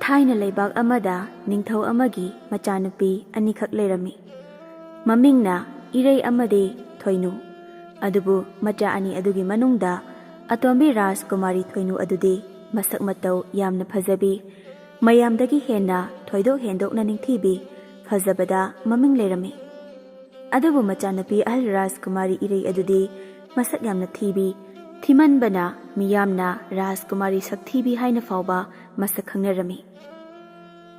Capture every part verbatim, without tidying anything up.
ꯊꯥꯏꯅ ꯂꯩꯕꯥꯛ ꯑꯃꯗ ꯅꯤꯡꯊꯧ ꯑꯃꯒꯤ ꯃꯆꯥꯅꯨꯄꯤ ꯑꯅꯤꯈꯛ ꯂꯩꯔꯝꯃꯤ꯫ ꯃꯃꯤꯡꯅ ꯏꯔꯩ ꯑꯃꯗꯤ ꯊꯣꯏꯅꯨ꯫ ꯑꯗꯨꯕꯨ ꯃꯆꯥ ꯑꯅꯤ ꯑꯗꯨꯒꯤ ꯃꯅꯨꯡꯗ ꯑꯇꯣꯝꯕꯤ ꯔꯥꯖꯀꯨꯃꯥꯔꯤ ꯊꯣꯏꯅꯨ ꯑꯗꯨꯗꯤ ꯃꯁꯛ ꯃꯇꯧ ꯌꯥꯝꯅ ꯐꯖꯕꯤ, ꯃꯌꯥꯝꯗꯒꯤ ꯍꯦꯟꯅ ꯊꯣꯏꯗꯣꯛ ꯍꯦꯟꯗꯣꯛꯅ ꯅꯤꯡꯊꯤꯕꯤ, ꯐꯖꯕꯗ ꯃꯃꯤꯡ ꯂꯩꯔꯝꯃꯤ꯫ ꯑꯗꯨꯕꯨ ꯃꯆꯥꯅꯨꯄꯤ ꯑꯍꯜ ꯔꯥꯖꯀꯨꯃꯥꯔꯤ ꯏꯔꯩ ꯑꯗꯨꯗꯤ ꯃꯁꯛ ꯌꯥꯝꯅ ꯊꯤꯕꯤ, ꯊꯤꯃꯟꯕꯅ ꯃꯤꯌꯥꯝꯅ ꯔꯥꯖꯀꯨꯃꯥꯔꯤ ꯁꯛꯊꯤꯕꯤ ꯍꯥꯏꯅ ꯐꯥꯎꯕ ꯃꯁꯛ ꯈꯪꯅꯔꯝꯃꯤ꯫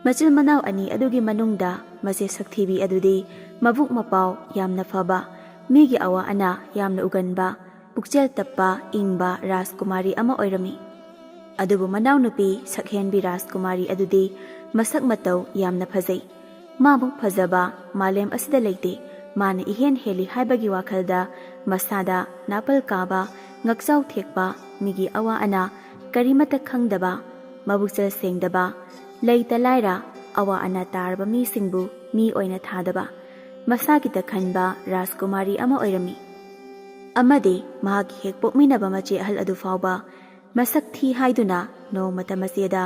ꯃꯆꯤꯟ ꯃꯅꯥꯎ ꯑꯅꯤ ꯑꯗꯨꯒꯤ ꯃꯅꯨꯡꯗ ꯃꯆꯦ ꯁꯛꯊꯤꯕꯤ ꯑꯗꯨꯗꯤ ꯃꯕꯨꯛ ꯃꯄꯥꯎ ꯌꯥꯝꯅ ꯐꯕ, ꯃꯤꯒꯤ ꯑꯋꯥ ꯑꯅꯥ ꯌꯥꯝꯅ ꯎꯒꯟꯕ, ꯄꯨꯛꯆꯦꯜ ꯇꯞꯄ, ꯏꯪꯕ ꯔꯥꯖꯀꯨꯃꯥꯔꯤ ꯑꯃ ꯑꯣꯏꯔꯝꯃꯤ꯫ ꯑꯗꯨꯕꯨ ꯃꯅꯥꯎꯅꯨꯄꯤ ꯁꯛꯍꯦꯟꯕꯤ ꯔꯥꯖꯀꯨꯃꯥꯔꯤ ꯑꯗꯨꯗꯤ ꯃꯁꯛ ꯃꯇꯧ ꯌꯥꯝꯅ ꯐꯖꯩ꯫ ꯃꯥꯃꯨꯛ ꯐꯖꯕ ꯃꯥꯂꯦꯝ ꯑꯁꯤꯗ ꯂꯩꯇꯦ꯫ ꯃꯥꯅ ꯏꯍꯦꯟ ꯍꯦꯜꯂꯤ ꯍꯥꯏꯕꯒꯤ ꯋꯥꯈꯜꯗ ꯃꯁꯥꯗ ꯅꯥꯄꯜ ꯀꯥꯕ, ꯉꯛꯆꯥꯎ ꯊꯦꯛꯄ, ꯃꯤꯒꯤ ꯑꯋꯥ ꯑꯅꯥ ꯀꯔꯤꯃꯠꯇ ꯈꯪꯗꯕ, ꯃꯕꯨꯛꯆꯦꯜ ꯁꯦꯡꯗꯕ, ꯂꯩꯇ ꯂꯥꯏꯔ, ꯑꯋꯥ ꯑꯅꯥ ꯇꯥꯔꯕ ꯃꯤꯁꯤꯡꯕꯨ ꯃꯤ ꯑꯣꯏꯅ ꯊꯥꯗꯕ, ꯃꯁꯥꯒꯤꯇ ꯈꯟꯕ ꯔꯥꯖꯀꯨꯃꯥꯔꯤ ꯑꯃ ꯑꯣꯏꯔꯝꯃꯤ꯫ ꯑꯃꯗꯤ ꯃꯍꯥꯛꯀꯤ ꯍꯦꯛ ꯄꯣꯛꯃꯤꯟꯅꯕ ꯃꯆꯦ ꯑꯍꯜ ꯑꯗꯨ ꯐꯥꯎꯕ ꯃꯁꯛ ꯊꯤ ꯍꯥꯏꯗꯨꯅ ꯅꯣꯡꯃꯇ ꯃꯆꯦꯗ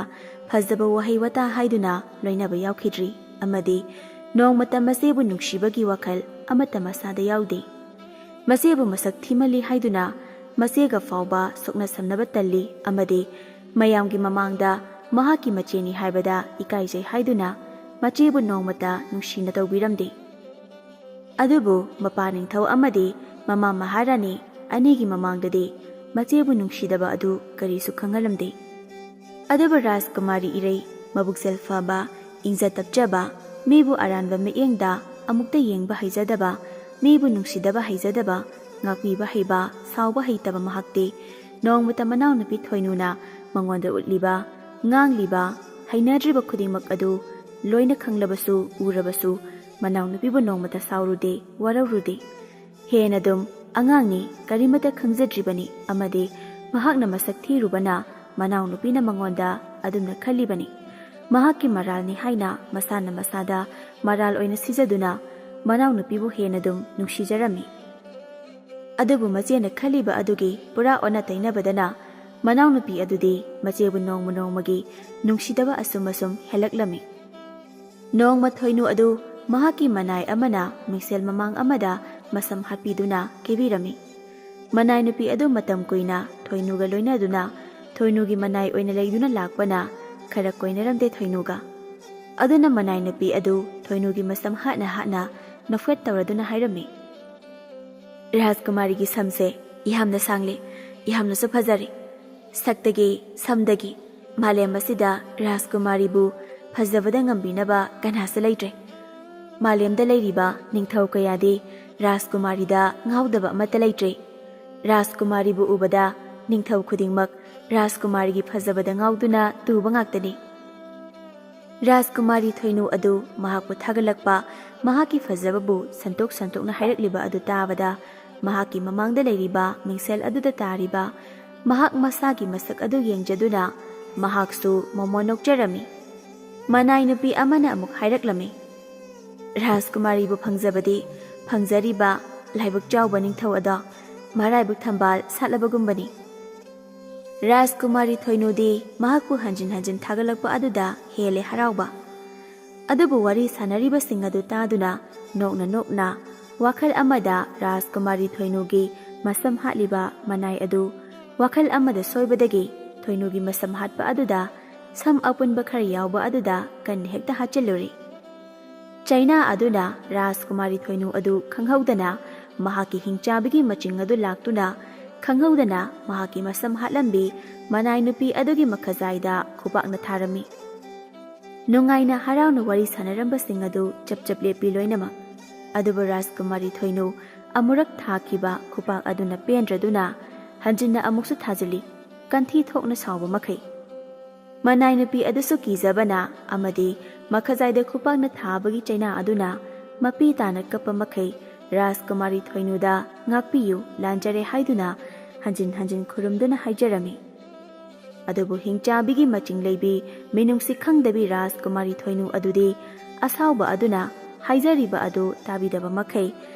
ꯐꯖꯕ ꯋꯥꯍꯩ ꯋꯥꯇꯥ ꯍꯥꯏꯗꯨꯅ ꯂꯣꯏꯅꯕ ꯌꯥꯎꯈꯤꯗ꯭ꯔꯤ, ꯑꯃꯗꯤ ꯅꯣꯡꯃꯇ ꯃꯆꯦꯕꯨ ꯅꯨꯡꯁꯤꯕꯒꯤ ꯋꯥꯈꯜ ꯑꯃꯠꯇ ꯃꯁꯥꯗ ꯌꯥꯎꯗꯦ꯫ ꯃꯆꯦꯕꯨ ꯃꯁꯛ ꯊꯤꯃꯜꯂꯤ ꯍꯥꯏꯗꯨꯅ ꯃꯆꯦꯒ ꯐꯥꯎꯕ ꯁꯣꯛꯅ ꯁꯝꯅꯕ ꯇꯜꯂꯤ, ꯑꯃꯗꯤ ꯃꯌꯥꯝꯒꯤ ꯃꯃꯥꯡꯗ ꯃꯍꯥꯛꯀꯤ ꯃꯆꯦꯅꯤ ꯍꯥꯏꯕꯗ ꯏꯀꯥꯏꯖꯩ ꯍꯥꯏꯗꯨꯅ ꯃꯆꯦꯕꯨ ꯅꯣꯡꯃꯇ ꯅꯨꯡꯁꯤꯅ ꯇꯧꯕꯤꯔꯝꯗꯦ꯫ ꯑꯗꯨꯕꯨ ꯃꯄꯥ ꯅꯤꯡꯊꯧ ꯑꯃꯗꯤ ꯃꯃꯥ ꯃꯍꯥꯔꯥꯅꯤ ꯑꯅꯤꯒꯤ ꯃꯃꯥꯡꯗꯗꯤ ꯃꯆꯦꯕꯨ ꯅꯨꯡꯁꯤꯗꯕ ꯑꯗꯨ ꯀꯔꯤꯁꯨ ꯈꯪꯍꯜꯂꯝꯗꯦ꯫ ꯑꯗꯨꯕꯨ ꯔꯥꯖꯀꯨꯃꯥꯔꯤ ꯏꯔꯩ, ꯃꯕꯨꯛꯆꯦꯜ ꯐꯕ, ꯏꯪꯖ ꯇꯞꯆꯕ, ꯃꯤꯕꯨ ꯑꯔꯥꯟꯕ ꯃꯤꯠꯌꯦꯡꯗ ꯑꯃꯨꯛꯇ ꯌꯦꯡꯕ ꯍꯩꯖꯗꯕ, ꯃꯤꯕꯨ ꯅꯨꯡꯁꯤꯗꯕ ꯍꯩꯖꯗꯕ, ꯉꯥꯛꯄꯤꯕ ꯍꯩꯕ, ꯁꯥꯎꯕ ꯍꯩꯇꯕ ꯃꯍꯥꯛꯇꯤ ꯅꯣꯡꯃꯇ ꯃꯅꯥꯎꯅꯨꯄꯤ ꯊꯣꯏꯅꯨꯅ ꯃꯉꯣꯟꯗ ꯎꯠꯂꯤꯕ, ꯉꯥꯡꯂꯤꯕ, ꯍꯩꯅꯗ꯭ꯔꯤꯕ ꯈꯨꯗꯤꯡꯃꯛ ꯑꯗꯨ ꯂꯣꯏꯅ ꯈꯪꯂꯕꯁꯨ, ꯎꯔꯕꯁꯨ, ꯃꯅꯥꯎꯅꯨꯄꯤꯕꯨ ꯅꯣꯡꯃꯇ ꯁꯥꯎꯔꯨꯗꯦ, ꯋꯥꯔꯧꯔꯨꯗꯦ꯫ ꯍꯦꯟꯅ ꯑꯗꯨꯝ ꯑꯉꯥꯡꯅꯤ, ꯀꯔꯤꯃꯠꯇ ꯈꯪꯖꯗ꯭ꯔꯤꯕꯅꯤ ꯑꯃꯗꯤ ꯃꯍꯥꯛꯅ ꯃꯁꯛ ꯊꯤꯔꯨꯕꯅ ꯃꯅꯥꯎꯅꯨꯄꯤꯅ ꯃꯉꯣꯟꯗ ꯑꯗꯨꯝꯅ ꯈꯜꯂꯤꯕꯅꯤ꯫ ꯃꯍꯥꯛꯀꯤ ꯃꯔꯥꯜꯅꯤ ꯍꯥꯏꯅ ꯃꯁꯥꯅ ꯃꯁꯥꯗ ꯃꯔꯥꯜ ꯑꯣꯏꯅ ꯁꯤꯖꯗꯨꯅ ꯃꯅꯥꯎꯅꯨꯄꯤꯕꯨ ꯍꯦꯟꯅ ꯑꯗꯨꯝ ꯅꯨꯡꯁꯤꯖꯔꯝꯃꯤ꯫ ꯑꯗꯨꯕꯨ ꯃꯆꯦꯅ ꯈꯜꯂꯤꯕ ꯑꯗꯨꯒꯤ ꯄꯨꯔꯥ ꯑꯣꯟꯅ ꯇꯩꯅꯕꯗꯅ ꯃꯅꯥꯎꯅꯨꯄꯤ ꯑꯗꯨꯗꯤ ꯃꯆꯦꯕꯨ ꯅꯣꯡꯃ ꯅꯣꯡꯃꯒꯤ ꯅꯨꯡꯁꯤꯗꯕ ꯑꯁꯨꯝ ꯑꯁꯨꯝ ꯍꯦꯜꯂꯛꯂꯝꯃꯤ꯫ ꯅꯣꯡꯃ ꯊꯣꯏꯅꯨ ꯑꯗꯨ ꯃꯍꯥꯛꯀꯤ ꯃꯅꯥꯏ ꯑꯃꯅ ꯃꯤꯡꯁꯦꯜ ꯃꯃꯥꯡ ꯑꯃꯗ ꯃꯁꯝ ꯍꯥꯠꯄꯤꯗꯨꯅ ꯀꯦꯕꯤꯔꯝꯃꯤ꯫ ꯃꯅꯥꯏ ꯅꯨꯄꯤ ꯑꯗꯨ ꯃꯇꯝ ꯀꯨꯏꯅ ꯊꯣꯏꯅꯨꯒ ꯂꯣꯏꯅꯗꯨꯅ ꯊꯣꯏꯅꯨꯒꯤ ꯃꯅꯥꯏ ꯑꯣꯏꯅ ꯂꯩꯗꯨꯅ ꯂꯥꯛꯄꯅ ꯈꯔ ꯀꯣꯏꯅꯔꯝꯗꯦ ꯊꯣꯏꯅꯨꯒ꯫ ꯑꯗꯨꯅ ꯃꯅꯥꯏ ꯅꯨꯄꯤ ꯑꯗꯨ ꯊꯣꯏꯅꯨꯒꯤ ꯃꯁꯝ ꯍꯥꯠꯅ ꯍꯥꯠꯅ ꯅꯣꯛꯐꯦꯠ ꯇꯧꯔꯗꯨꯅ ꯍꯥꯏꯔꯝꯃꯤ, "ꯔꯥꯖꯀꯨꯃꯥꯔꯤꯒꯤ ꯁꯝꯁꯦ ꯌꯥꯝꯅ ꯁꯥꯡꯂꯦ, ꯌꯥꯝꯅꯁꯨ ꯐꯖꯔꯦ꯫ ꯁꯛꯇꯒꯤ ꯁꯝꯗꯒꯤ ꯃꯥꯂꯦꯝ ꯑꯁꯤꯗ ꯔꯥꯖꯀꯨꯃꯥꯔꯤꯕꯨ ꯐꯖꯕꯗ ꯉꯝꯕꯤꯅꯕ ꯀꯅꯥꯁꯨ ꯂꯩꯇ꯭ꯔꯦ꯫ ꯃꯥꯂꯦꯝꯗ ꯂꯩꯔꯤꯕ ꯅꯤꯡꯊꯧ ꯀꯌꯥꯗꯤ ꯔꯥꯖꯀꯨꯃꯥꯔꯤꯗ ꯉꯥꯎꯗꯕ ꯑꯃꯠꯇ ꯂꯩꯇ꯭ꯔꯦ꯫ ꯔꯥꯖꯀꯨꯃꯥꯔꯤꯕꯨ ꯎꯕꯗ ꯅꯤꯡꯊꯧ ꯈꯨꯗꯤꯡꯃꯛ ꯔꯥꯖꯀꯨꯃꯥꯔꯤꯒꯤ ꯐꯖꯕꯗ ꯉꯥꯎꯗꯨꯅ ꯇꯨꯕ ꯉꯥꯛꯇꯅꯤ꯫" ꯔꯥꯖꯀꯨꯃꯥꯔꯤ ꯊꯣꯏꯅꯨ ꯑꯗꯨ ꯃꯍꯥꯛꯄꯨ ꯊꯥꯒꯠꯂꯛꯄ, ꯃꯍꯥꯛꯀꯤ ꯐꯖꯕꯕꯨ ꯁꯟꯇꯣꯛ ꯁꯟꯇꯣꯛꯅ ꯍꯥꯏꯔꯛꯂꯤꯕ ꯑꯗꯨ ꯇꯥꯕꯗ, ꯃꯍꯥꯛꯀꯤ ꯃꯃꯥꯡꯗ ꯂꯩꯔꯤꯕ ꯃꯤꯡꯁꯦꯜ ꯑꯗꯨꯗ ꯇꯥꯔꯤꯕ ꯃꯍꯥꯛ ꯃꯁꯥꯒꯤ ꯃꯁꯛ ꯑꯗꯨ ꯌꯦꯡꯖꯗꯨꯅ ꯃꯍꯥꯛꯁꯨ ꯃꯣꯃꯣꯟ ꯅꯣꯛꯆꯔꯝꯃꯤ꯫ ꯃꯅꯥꯏ ꯅꯨꯄꯤ ꯑꯃꯅ ꯑꯃꯨꯛ ꯍꯥꯏꯔꯛꯂꯝꯃꯤ, "ꯔꯥꯖꯀꯨꯃꯥꯔꯤꯕꯨ ꯐꯪꯖꯕꯗꯤ ꯐꯪꯖꯔꯤꯕ ꯂꯥꯏꯕꯛ ꯆꯥꯎꯕ ꯅꯤꯡꯊꯧ ꯑꯗꯣ ꯃꯔꯥꯏꯕꯛ ꯊꯝꯕꯥꯜ ꯁꯥꯠꯂꯕꯒꯨꯝꯕꯅꯤ꯫" ꯔꯥꯖꯀꯨꯃꯥꯔꯤ ꯊꯣꯏꯅꯨꯗꯤ ꯃꯍꯥꯛꯄꯨ ꯍꯟꯖꯤꯟ ꯍꯟꯖꯤꯟ ꯊꯥꯒꯠꯂꯛꯄ ꯑꯗꯨꯗ ꯍꯦꯜꯂꯦ ꯍꯔꯥꯎꯕ꯫ ꯑꯗꯨꯕꯨ ꯋꯥꯔꯤ ꯁꯥꯟꯅꯔꯤꯕꯁꯤꯡ ꯑꯗꯨ ꯇꯥꯗꯨꯅ ꯅꯣꯛꯅ ꯅꯣꯛꯅ ꯋꯥꯈꯜ ꯑꯃꯗ ꯔꯥꯖꯀꯨꯃꯥꯔꯤ ꯊꯣꯏꯅꯨꯒꯤ ꯃꯁꯝ ꯍꯥꯠꯂꯤꯕ ꯃꯅꯥꯏ ꯑꯗꯨ ꯋꯥꯈꯜ ꯑꯃꯗ ꯁꯣꯏꯕꯗꯒꯤ ꯊꯣꯏꯅꯨꯒꯤ ꯃꯁꯝ ꯍꯥꯠꯄ ꯑꯗꯨꯗ ꯁꯝ ꯑꯄꯨꯟꯕ ꯈꯔ ꯌꯥꯎꯕ ꯑꯗꯨꯗ ꯀꯟꯅ ꯍꯦꯛꯇ ꯍꯥꯠꯆꯤꯜꯂꯨꯔꯦ꯫ ꯆꯩꯅꯥ ꯑꯗꯨꯅ ꯔꯥꯖꯀꯨꯃꯥꯔꯤ ꯊꯣꯏꯅꯨ ꯑꯗꯨ ꯈꯪꯍꯧꯗꯅ ꯃꯍꯥꯛꯀꯤ ꯍꯤꯡꯆꯥꯕꯤꯒꯤ ꯃꯆꯤꯡ ꯑꯗꯨ ꯂꯥꯛꯇꯨꯅ ꯈꯪꯍꯧꯗꯅ ꯃꯍꯥꯛꯀꯤ ꯃꯁꯝ ꯍꯥꯠꯂꯝꯕꯤ ꯃꯅꯥꯏ ꯅꯨꯄꯤ ꯑꯗꯨꯒꯤ ꯃꯈꯖꯥꯏꯗ ꯈꯨꯄꯥꯛꯅ ꯊꯥꯔꯝꯃꯤ꯫ ꯅꯨꯡꯉꯥꯏꯅ ꯍꯔꯥꯎꯅ ꯋꯥꯔꯤ ꯁꯥꯟꯅꯔꯝꯕꯁꯤꯡ ꯑꯗꯨ ꯆꯞ ꯆꯞ ꯂꯦꯞꯄꯤ ꯂꯣꯏꯅꯃꯛ꯫ ꯑꯗꯨꯕꯨ ꯔꯥꯖꯀꯨꯃꯥꯔꯤ ꯊꯣꯏꯅꯨ ꯑꯃꯨꯔꯛ ꯊꯥꯈꯤꯕ ꯈꯨꯄꯥꯛ ꯑꯗꯨꯅ ꯄꯦꯟꯗ꯭ꯔꯗꯨꯅ ꯍꯟꯖꯤꯟꯅ ꯑꯃꯨꯛꯁꯨ ꯊꯥꯖꯤꯜꯂꯤ꯫ ꯀꯟꯊꯤ ꯊꯣꯛꯅ ꯁꯥꯎꯕ ꯃꯈꯩ꯫ ꯃꯅꯥꯏ ꯅꯨꯄꯤ ꯑꯗꯨꯁꯨ ꯀꯤꯖꯕꯅ ꯑꯃꯗꯤ ꯃꯈꯖꯥꯏꯗ ꯈꯨꯄꯥꯛꯅ ꯊꯥꯕꯒꯤ ꯆꯩꯅꯥ ꯑꯗꯨꯅ ꯃꯄꯤ ꯇꯥꯅ ꯀꯞꯄ ꯃꯈꯩ ꯔꯥꯖꯀꯨꯃꯥꯔꯤ ꯊꯣꯏꯅꯨꯗ "ꯉꯥꯛꯄꯤꯌꯨ, ꯂꯥꯟꯖꯔꯦ" ꯍꯥꯏꯗꯨꯅ ꯍꯟꯖꯤꯟ ꯍꯟꯖꯤꯟ ꯈꯨꯔꯨꯝꯗꯨꯅ ꯍꯥꯏꯖꯔꯝꯃꯤ꯫ ꯑꯗꯨꯕꯨ ꯍꯤꯡꯆꯥꯕꯤꯒꯤ ꯃꯆꯤꯡ ꯂꯩꯕꯤ ꯃꯤꯅꯨꯡꯁꯤ ꯈꯪꯗꯕꯤ ꯔꯥꯖꯀꯨꯃꯥꯔꯤ ꯊꯣꯏꯅꯨ ꯑꯗꯨꯗꯤ ꯑꯁꯥꯎꯕ ꯑꯗꯨꯅ ꯍꯥꯏꯖꯔꯤꯕ ꯑꯗꯨ ꯇꯥꯕꯤꯗꯕ ꯃꯈꯩ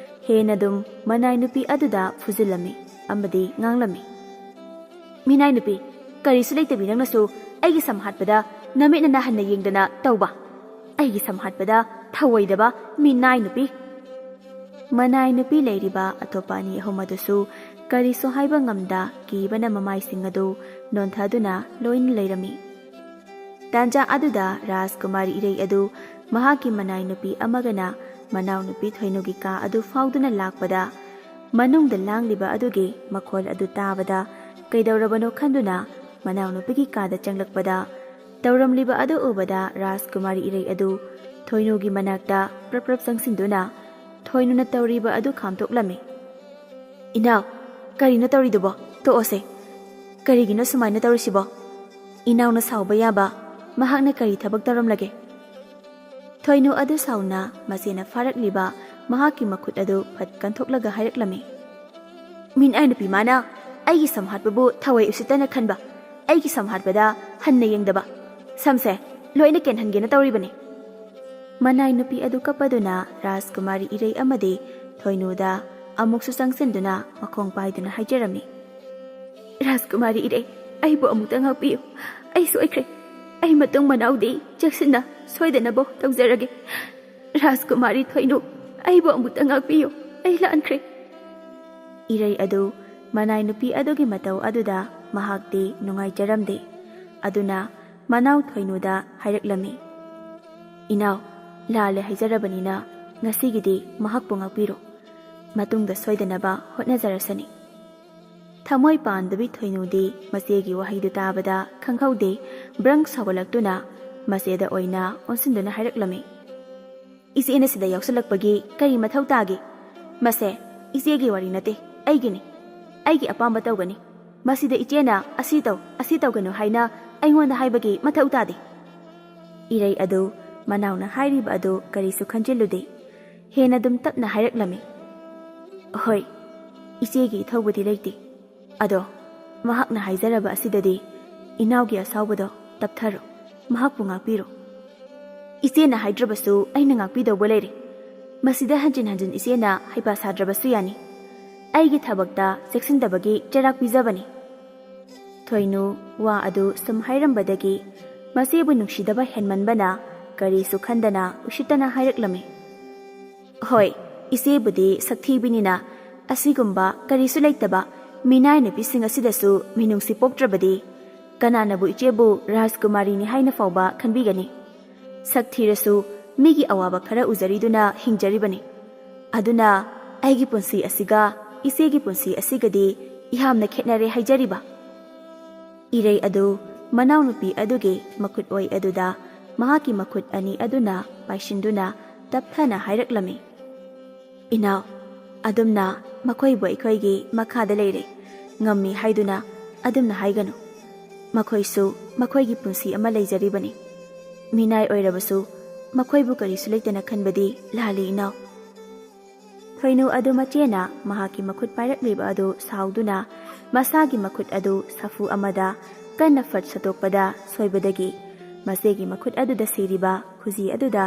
ꯍꯦꯟꯅ ꯑꯗꯨꯝ ꯃꯅꯥꯏ ꯅꯨꯄꯤ ꯑꯗꯨꯗ ꯐꯨꯖꯤꯜꯂꯝꯃꯤ ꯑꯃꯗꯤ ꯉꯥꯡꯂꯝꯃꯤ꯫ "ꯃꯤꯅꯥꯏ ꯅꯨꯄꯤ, ꯀꯔꯤꯁꯨ ꯂꯩꯇꯕꯤ ꯅꯪꯅꯁꯨ ꯑꯩꯒꯤ ꯁꯝ ꯍꯥꯠꯄꯗ ꯅꯃꯤꯠ ꯅꯅꯥ ꯍꯟꯅ ꯌꯦꯡꯗꯅ ꯇꯧꯕ? ꯑꯩꯒꯤ ꯁꯝ ꯍꯥꯠꯄꯗ ꯊꯧꯑꯣꯏꯗꯕ ꯃꯤꯅꯥꯏ ꯅꯨꯄꯤ!" ꯃꯅꯥꯏ ꯅꯨꯄꯤ ꯂꯩꯔꯤꯕ ꯑꯇꯣꯞꯄ ꯑꯅꯤ ꯑꯍꯨꯝ ꯑꯗꯨꯁꯨ ꯀꯔꯤꯁꯨ ꯍꯥꯏꯕ ꯉꯝꯗ ꯀꯤꯕꯅ ꯃꯃꯥꯏꯁꯤꯡ ꯑꯗꯨ ꯅꯣꯟꯊꯗꯨꯅ ꯂꯣꯏꯅ ꯂꯩꯔꯝꯃꯤ꯫ ꯇꯥꯟꯖꯥ ꯑꯗꯨꯗ ꯔꯥꯖꯀꯨꯃꯥꯔꯤ ꯏꯔꯩ ꯑꯗꯨ ꯃꯍꯥꯛꯀꯤ ꯃꯅꯥꯏ ꯅꯨꯄꯤ ꯑꯃꯒꯅ ꯃꯅꯥꯎ ꯅꯨꯄꯤ ꯊꯣꯏꯅꯨꯒꯤ ꯀꯥ ꯑꯗꯨ ꯐꯥꯎꯗꯨꯅ ꯂꯥꯛꯄꯗ, ꯃꯅꯨꯡꯗ ꯂꯥꯡꯂꯤꯕ ꯑꯗꯨꯒꯤ ꯃꯈꯣꯜ ꯑꯗꯨ ꯇꯥꯕꯗ ꯀꯩꯗꯧꯔꯕꯅꯣ ꯈꯟꯗꯨꯅ ꯃꯅꯥꯎ ꯅꯨꯄꯤꯒꯤ ꯀꯥꯗ ꯆꯪꯂꯛꯄꯗ, ꯇꯧꯔꯝꯂꯤꯕ ꯑꯗꯨ ꯎꯕꯗ ꯔꯥꯖꯀꯨꯃꯥꯔꯤ ꯏꯔꯩ ꯑꯗꯨ ꯊꯣꯏꯅꯨꯒꯤ ꯃꯅꯥꯛꯇ ꯄ꯭ꯔꯞ ꯄ꯭ꯔꯞ ꯆꯪꯁꯤꯟꯗꯨꯅ ꯊꯣꯏꯅꯨꯅ ꯇꯧꯔꯤꯕ ꯑꯗꯨ ꯈꯥꯝꯇꯣꯛꯂꯝꯃꯤ꯫ "ꯏꯅꯥꯎ, ꯀꯔꯤꯅꯣ ꯇꯧꯔꯤꯗꯨꯕꯣ? ꯇꯣꯛꯑꯣꯁꯦ꯫ ꯀꯔꯤꯒꯤꯅꯣ ꯁꯨꯃꯥꯏꯅ ꯇꯧꯔꯤꯁꯤꯕꯣ? ꯏꯅꯥꯎꯅ ꯁꯥꯎꯕ ꯌꯥꯕ ꯃꯍꯥꯛꯅ ꯀꯔꯤ ꯊꯕꯛ ꯇꯧꯔꯝꯂꯒꯦ?" ꯊꯣꯏꯅꯨ ꯑꯗꯨ ꯁꯥꯎꯅ ꯃꯆꯦꯅ ꯐꯥꯔꯛꯂꯤꯕ ꯃꯍꯥꯛꯀꯤ ꯃꯈꯨꯠ ꯑꯗꯨ ꯐꯠ ꯀꯟꯊꯣꯛꯂꯒ ꯍꯥꯏꯔꯛꯂꯝꯃꯤ꯫ "ꯃꯤꯅꯥꯏ ꯅꯨꯄꯤ ꯃꯥꯅ ꯑꯩꯒꯤ ꯁꯝ ꯍꯥꯠꯄꯕꯨ ꯊꯋꯥꯏ ꯎꯁꯤꯠꯇꯅ ꯈꯟꯕ, ꯑꯩꯒꯤ ꯁꯝ ꯍꯥꯠꯄꯗ ꯍꯟꯅ ꯌꯦꯡꯗꯕ, ꯁꯝꯁꯦ ꯂꯣꯏꯅ ꯀꯦꯟꯍꯟꯒꯦꯅ ꯇꯧꯔꯤꯕꯅꯤ!" ꯃꯅꯥꯏ ꯅꯨꯄꯤ ꯑꯗꯨ ꯀꯞꯄꯗꯨꯅ ꯔꯥꯖꯀꯨꯃꯥꯔꯤ ꯏꯔꯩ ꯑꯃꯗꯤ ꯊꯣꯏꯅꯨꯗ ꯑꯃꯨꯛꯁꯨ ꯆꯪꯁꯤꯟꯗꯨꯅ ꯃꯈꯣꯡ ꯄꯥꯏꯗꯨꯅ ꯍꯥꯏꯖꯔꯝꯃꯤ꯫ "ꯔꯥꯖꯀꯨꯃꯥꯔꯤ ꯏꯔꯩ, ꯑꯩꯕꯨ ꯑꯃꯨꯛꯇ ꯉꯥꯛꯄꯤꯌꯨ꯫ ꯑꯩ ꯁꯣꯏꯈ꯭ꯔꯦ꯫ ꯑꯩ ꯃꯇꯨꯡ ꯃꯅꯥꯎꯗꯤ ꯆꯦꯛꯁꯤꯟꯅ ꯁꯣꯏꯗꯅꯕ ꯇꯧꯖꯔꯒꯦ꯫ ꯔꯥꯖꯀꯨꯃꯥꯔꯤ ꯊꯣꯏꯅꯨ, ꯑꯩꯕꯨ ꯑꯃꯨꯛꯇ ꯉꯥꯛꯄꯤꯌꯨ꯫ ꯑꯩ ꯂꯥꯟꯈ꯭ꯔꯦ꯫" ꯏꯔꯩ ꯑꯗꯨ ꯃꯅꯥꯏ ꯅꯨꯄꯤ ꯑꯗꯨꯒꯤ ꯃꯇꯧ ꯑꯗꯨꯗ ꯃꯍꯥꯛꯇꯤ ꯅꯨꯡꯉꯥꯏꯖꯔꯝꯗꯦ꯫ ꯑꯗꯨꯅ ꯃꯅꯥꯎ ꯊꯣꯏꯅꯨꯗ ꯍꯥꯏꯔꯛꯂꯝꯃꯤ, "ꯏꯅꯥꯎ, ꯂꯥꯜꯂꯦ ꯍꯥꯏꯖꯔꯕꯅꯤꯅ ꯉꯁꯤꯒꯤꯗꯤ ꯃꯍꯥꯛꯄꯨ ꯉꯥꯛꯄꯤꯔꯣ꯫ ꯃꯇꯨꯡꯗ ꯁꯣꯏꯗꯅꯕ ꯍꯣꯠꯅꯖꯔꯁꯅꯤ꯫" ꯊꯃꯣꯏ ꯄꯥꯟꯗꯕꯤ ꯊꯣꯏꯅꯨꯗꯤ ꯃꯆꯦꯒꯤ ꯋꯥꯍꯩꯗꯨ ꯇꯥꯕꯗ ꯈꯪꯍꯧꯗꯦ, ꯕ꯭ꯔꯪ ꯁꯥꯎꯒꯠꯂꯛꯇꯨꯅ ꯃꯆꯦꯗ ꯑꯣꯏꯅ ꯑꯣꯟꯁꯤꯟꯗꯨꯅ ꯍꯥꯏꯔꯛꯂꯝꯃꯤ, "ꯏꯆꯦꯅ ꯁꯤꯗ ꯌꯥꯎꯁꯜꯂꯛꯄꯒꯤ ꯀꯔꯤ ꯃꯊꯧ ꯇꯥꯒꯦ? ꯃꯁꯦ ꯏꯆꯦꯒꯤ ꯋꯥꯔꯤ ꯅꯠꯇꯦ, ꯑꯩꯒꯤꯅꯤ꯫ ꯑꯩꯒꯤ ꯑꯄꯥꯝꯕ ꯇꯧꯒꯅꯤ꯫ ꯃꯁꯤꯗ ꯏꯆꯦꯅ ꯑꯁꯤ ꯇꯧ, ꯑꯁꯤ ꯇꯧꯒꯅꯨ ꯍꯥꯏꯅ ꯑꯩꯉꯣꯟꯗ ꯍꯥꯏꯕꯒꯤ ꯃꯊꯧ ꯇꯥꯗꯦ꯫" ꯏꯔꯩ ꯑꯗꯨ ꯃꯅꯥꯎꯅ ꯍꯥꯏꯔꯤꯕ ꯑꯗꯨ ꯀꯔꯤꯁꯨ ꯈꯟꯖꯤꯜꯂꯨꯗꯦ꯫ ꯍꯦꯟꯅ ꯑꯗꯨꯝ ꯇꯞꯅ ꯍꯥꯏꯔꯛꯂꯝꯃꯤ, "ꯍꯣꯏ, ꯏꯆꯦꯒꯤ ꯏꯊꯧꯕꯨꯗꯤ ꯂꯩꯇꯦ꯫ ꯑꯗꯣ ꯃꯍꯥꯛꯅ ꯍꯥꯏꯖꯔꯕ ꯑꯁꯤꯗꯗꯤ ꯏꯅꯥꯎꯒꯤ ꯑꯁꯥꯎꯕꯗꯣ ꯇꯞꯊꯔꯣ, ꯃꯍꯥꯛꯄꯨ ꯉꯥꯛꯄꯤꯔꯣ꯫ ꯏꯆꯦꯅ ꯍꯥꯏꯗ꯭ꯔꯕꯁꯨ ꯑꯩꯅ ꯉꯥꯛꯄꯤꯗꯧꯕ ꯂꯩꯔꯦ꯫ ꯃꯁꯤꯗ ꯍꯟꯖꯤꯟ ꯍꯟꯖꯤꯟ ꯏꯆꯦꯅ ꯍꯩꯄꯥ ꯁꯥꯗ꯭ꯔꯕꯁꯨ ꯌꯥꯅꯤ꯫ ꯑꯩꯒꯤ ꯊꯕꯛꯇ ꯆꯦꯛꯁꯤꯟꯗꯕꯒꯤ ꯆꯩꯔꯥꯛ ꯄꯤꯖꯕꯅꯤ꯫" ꯊꯣꯏꯅꯨ ꯋꯥ ꯑꯗꯨ ꯁꯨꯝ ꯍꯥꯏꯔꯝꯕꯗꯒꯤ ꯃꯆꯦꯕꯨ ꯅꯨꯡꯁꯤꯗꯕ ꯍꯦꯟꯃꯟꯕꯅ ꯀꯔꯤꯁꯨ ꯈꯟꯗꯅ ꯎꯁꯤꯠꯇꯅ ꯍꯥꯏꯔꯛꯂꯝꯃꯤ꯫ "ꯍꯣꯏ, ꯏꯆꯦꯕꯨꯗꯤ ꯁꯛꯊꯤꯕꯤꯅꯤꯅ ꯑꯁꯤꯒꯨꯝꯕ ꯀꯔꯤꯁꯨ ꯂꯩꯇꯕ ꯃꯤꯅꯥꯏ ꯅꯨꯄꯤꯁꯤꯡ ꯑꯁꯤꯗꯁꯨ ꯃꯤꯅꯨꯡꯁꯤ ꯄꯣꯛꯇ꯭ꯔꯕꯗꯤ ꯀꯅꯥꯅꯕꯨ ꯏꯆꯦꯕꯨ ꯔꯥꯖꯀꯨꯃꯥꯔꯤꯅꯤ ꯍꯥꯏꯅ ꯐꯥꯎꯕ ꯈꯟꯕꯤꯒꯅꯤ? ꯁꯛ ꯊꯤꯔꯁꯨ ꯃꯤꯒꯤ ꯑꯋꯥꯕ ꯈꯔ ꯎꯖꯔꯤꯗꯨꯅ ꯍꯤꯡꯖꯔꯤꯕꯅꯤ꯫ ꯑꯗꯨꯅ ꯑꯩꯒꯤ ꯄꯨꯟꯁꯤ ꯑꯁꯤꯒ ꯏꯆꯦꯒꯤ ꯄꯨꯟꯁꯤ ꯑꯁꯤꯒꯗꯤ ꯌꯥꯝꯅ ꯈꯦꯠꯅꯔꯦ ꯍꯥꯏꯖꯔꯤꯕ꯫" ꯏꯔꯩ ꯑꯗꯨ ꯃꯅꯥꯎꯅꯨꯄꯤ ꯑꯗꯨꯒꯤ ꯃꯈꯨꯠ ꯑꯣꯏ ꯑꯗꯨꯗ ꯃꯍꯥꯛꯀꯤ ꯃꯈꯨꯠ ꯑꯅꯤ ꯑꯗꯨꯅ ꯄꯥꯏꯁꯤꯟꯗꯨꯅ ꯇꯞꯊꯅ ꯍꯥꯏꯔꯛꯂꯝꯃꯤ, "ꯏꯅꯥꯎ, ꯑꯗꯨꯝꯅ ꯃꯈꯣꯏꯕꯨ ꯑꯩꯈꯣꯏꯒꯤ ꯃꯈꯥꯗ ꯂꯩꯔꯦ, ꯉꯝꯃꯤ ꯍꯥꯏꯗꯨꯅ ꯑꯗꯨꯝꯅ ꯍꯥꯏꯒꯅꯨ꯫ ꯃꯈꯣꯏꯁꯨ ꯃꯈꯣꯏꯒꯤ ꯄꯨꯟꯁꯤ ꯑꯃ ꯂꯩꯖꯔꯤꯕꯅꯤ꯫ ꯃꯤꯅꯥꯏ ꯑꯣꯏꯔꯕꯁꯨ ꯃꯈꯣꯏꯕꯨ ꯀꯔꯤꯁꯨ ꯂꯩꯇꯅ ꯈꯟꯕꯗꯤ ꯂꯥꯜꯂꯤ, ꯏꯅꯥꯎ꯫" ꯊꯣꯏꯅꯨ ꯑꯗꯨ ꯃꯆꯦꯅ ꯃꯍꯥꯛꯀꯤ ꯃꯈꯨꯠ ꯄꯥꯏꯔꯛꯂꯤꯕ ꯑꯗꯨ ꯁꯥꯎꯗꯨꯅ ꯃꯁꯥꯒꯤ ꯃꯈꯨꯠ ꯑꯗꯨ ꯁꯥꯐꯨ ꯑꯃꯗ ꯀꯟꯅ ꯐꯠ ꯁꯠꯇꯣꯛꯄꯗ ꯁꯣꯏꯕꯗꯒꯤ ꯃꯆꯦꯒꯤ ꯃꯈꯨꯠ ꯑꯗꯨꯗ ꯁꯤꯔꯤꯕ ꯈꯨꯖꯤ ꯑꯗꯨꯗ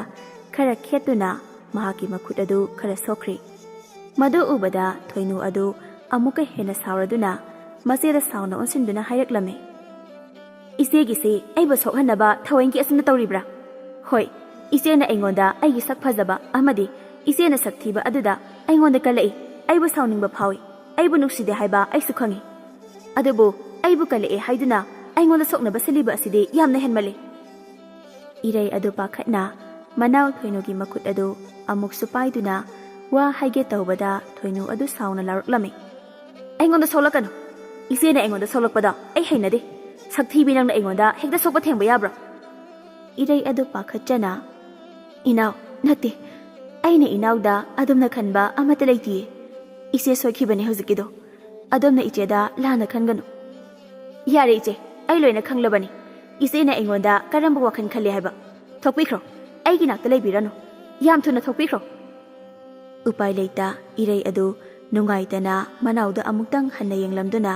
ꯈꯔ ꯈꯦꯠꯇꯨꯅ ꯃꯍꯥꯛꯀꯤ ꯃꯈꯨꯠ ꯑꯗꯨ ꯈꯔ ꯁꯣꯛꯈ꯭ꯔꯤ꯫ ꯃꯗꯨ ꯎꯕꯗ ꯊꯣꯏꯅꯨ ꯑꯗꯨ ꯑꯃꯨꯛꯀ ꯍꯦꯟꯅ ꯁꯥꯎꯔꯗꯨꯅ ꯃꯆꯦꯗ ꯁꯥꯎꯅ ꯑꯣꯟꯁꯤꯟꯗꯨꯅ ꯍꯥꯏꯔꯛꯂꯝꯃꯤ, "ꯏꯆꯦꯒꯤꯁꯤ ꯑꯩꯕꯨ ꯁꯣꯛꯍꯟꯅꯕ ꯊꯑꯣꯏꯒꯤ ꯑꯁꯨꯝꯅ ꯇꯧꯔꯤꯕ꯭ꯔꯥ? ꯍꯣꯏ, ꯏꯆꯦꯅ ꯑꯩꯉꯣꯟꯗ ꯑꯩꯒꯤ ꯁꯛ ꯐꯖꯕ ꯑꯃꯗꯤ ꯏꯆꯦꯅ ꯁꯛ ꯊꯤꯕ ꯑꯗꯨꯗ ꯑꯩꯉꯣꯟꯗ ꯀꯜꯂꯛꯏ꯫ ꯑꯩꯕꯨ ꯁꯥꯎꯅꯤꯡꯕ ꯐꯥꯎꯏ꯫ ꯑꯩꯕꯨ ꯅꯨꯡꯁꯤꯗꯦ ꯍꯥꯏꯕ ꯑꯩꯁꯨ ꯈꯪꯏ꯫ ꯑꯗꯨꯕꯨ ꯑꯩꯕꯨ ꯀꯜꯂꯛꯑꯦ ꯍꯥꯏꯗꯨꯅ ꯑꯩꯉꯣꯟꯗ ꯁꯣꯛꯅꯕ ꯁꯤꯜꯂꯤꯕ ꯑꯁꯤꯗꯤ ꯌꯥꯝꯅ ꯍꯦꯟꯃꯜꯂꯤ꯫" ꯏꯔꯩ ꯑꯗꯨ ꯄꯥꯈꯠꯅ ꯃꯅꯥꯎ ꯊꯣꯏꯅꯨꯒꯤ ꯃꯈꯨꯠ ꯑꯗꯨ ꯑꯃꯨꯛꯁꯨ ꯄꯥꯏꯗꯨꯅ ꯋꯥ ꯍꯥꯏꯒꯦ ꯇꯧꯕꯗ ꯊꯣꯏꯅꯨ ꯑꯗꯨ ꯁꯥꯎꯅ ꯂꯥꯎꯔꯛꯂꯝꯃꯤ, "ꯑꯩꯉꯣꯟꯗ ꯁꯣꯛꯂꯛꯀꯅꯨ꯫ ꯏꯆꯦꯅ ꯑꯩꯉꯣꯟꯗ ꯁꯣꯛꯂꯛꯄꯗꯣ ꯑꯩ ꯍꯩꯅꯗꯦ꯫ ꯁꯛꯊꯤꯕꯤ ꯅꯪꯅ ꯑꯩꯉꯣꯟꯗ ꯍꯦꯛꯇ ꯁꯣꯛꯄ ꯊꯦꯡꯕ ꯌꯥꯕ꯭ꯔꯥ?" ꯏꯔꯩ ꯑꯗꯨ ꯄꯥꯈꯠꯆꯅ, "ꯏꯅꯥꯎ, ꯅꯠꯇꯦ꯫ ꯑꯩꯅ ꯏꯅꯥꯎꯗ ꯑꯗꯨꯝꯅ ꯈꯟꯕ ꯑꯃꯠꯇ ꯂꯩꯇꯤꯌꯦ꯫ ꯏꯆꯦ ꯁꯣꯏꯈꯤꯕꯅꯦ ꯍꯧꯖꯤꯛꯀꯤꯗꯣ꯫ ꯑꯗꯣꯝꯅ ꯏꯆꯦꯗ ꯂꯥꯟꯅ ꯈꯟꯒꯅꯨ꯫" "ꯌꯥꯔꯦ ꯏꯆꯦ, ꯑꯩ ꯂꯣꯏꯅ ꯈꯪꯂꯕꯅꯤ꯫ ꯏꯆꯦꯅ ꯑꯩꯉꯣꯟꯗ ꯀꯔꯝꯕ ꯋꯥꯈꯜ ꯈꯜꯂꯤ ꯍꯥꯏꯕ꯫ ꯊꯣꯛꯄꯤꯈ꯭ꯔꯣ, ꯑꯩꯒꯤ ꯅꯥꯛꯇ ꯂꯩꯕꯤꯔꯅꯨ꯫ ꯌꯥꯝ ꯊꯨꯅ ꯊꯣꯛꯄꯤꯈ꯭ꯔꯣ꯫" ꯎꯄꯥꯏ ꯂꯩꯇ ꯏꯔꯩ ꯑꯗꯨ ꯅꯨꯡꯉꯥꯏꯇꯅ ꯃꯅꯥꯎꯗ ꯑꯃꯨꯛꯇꯪ ꯍꯟꯅ ꯌꯦꯡꯂꯝꯗꯨꯅ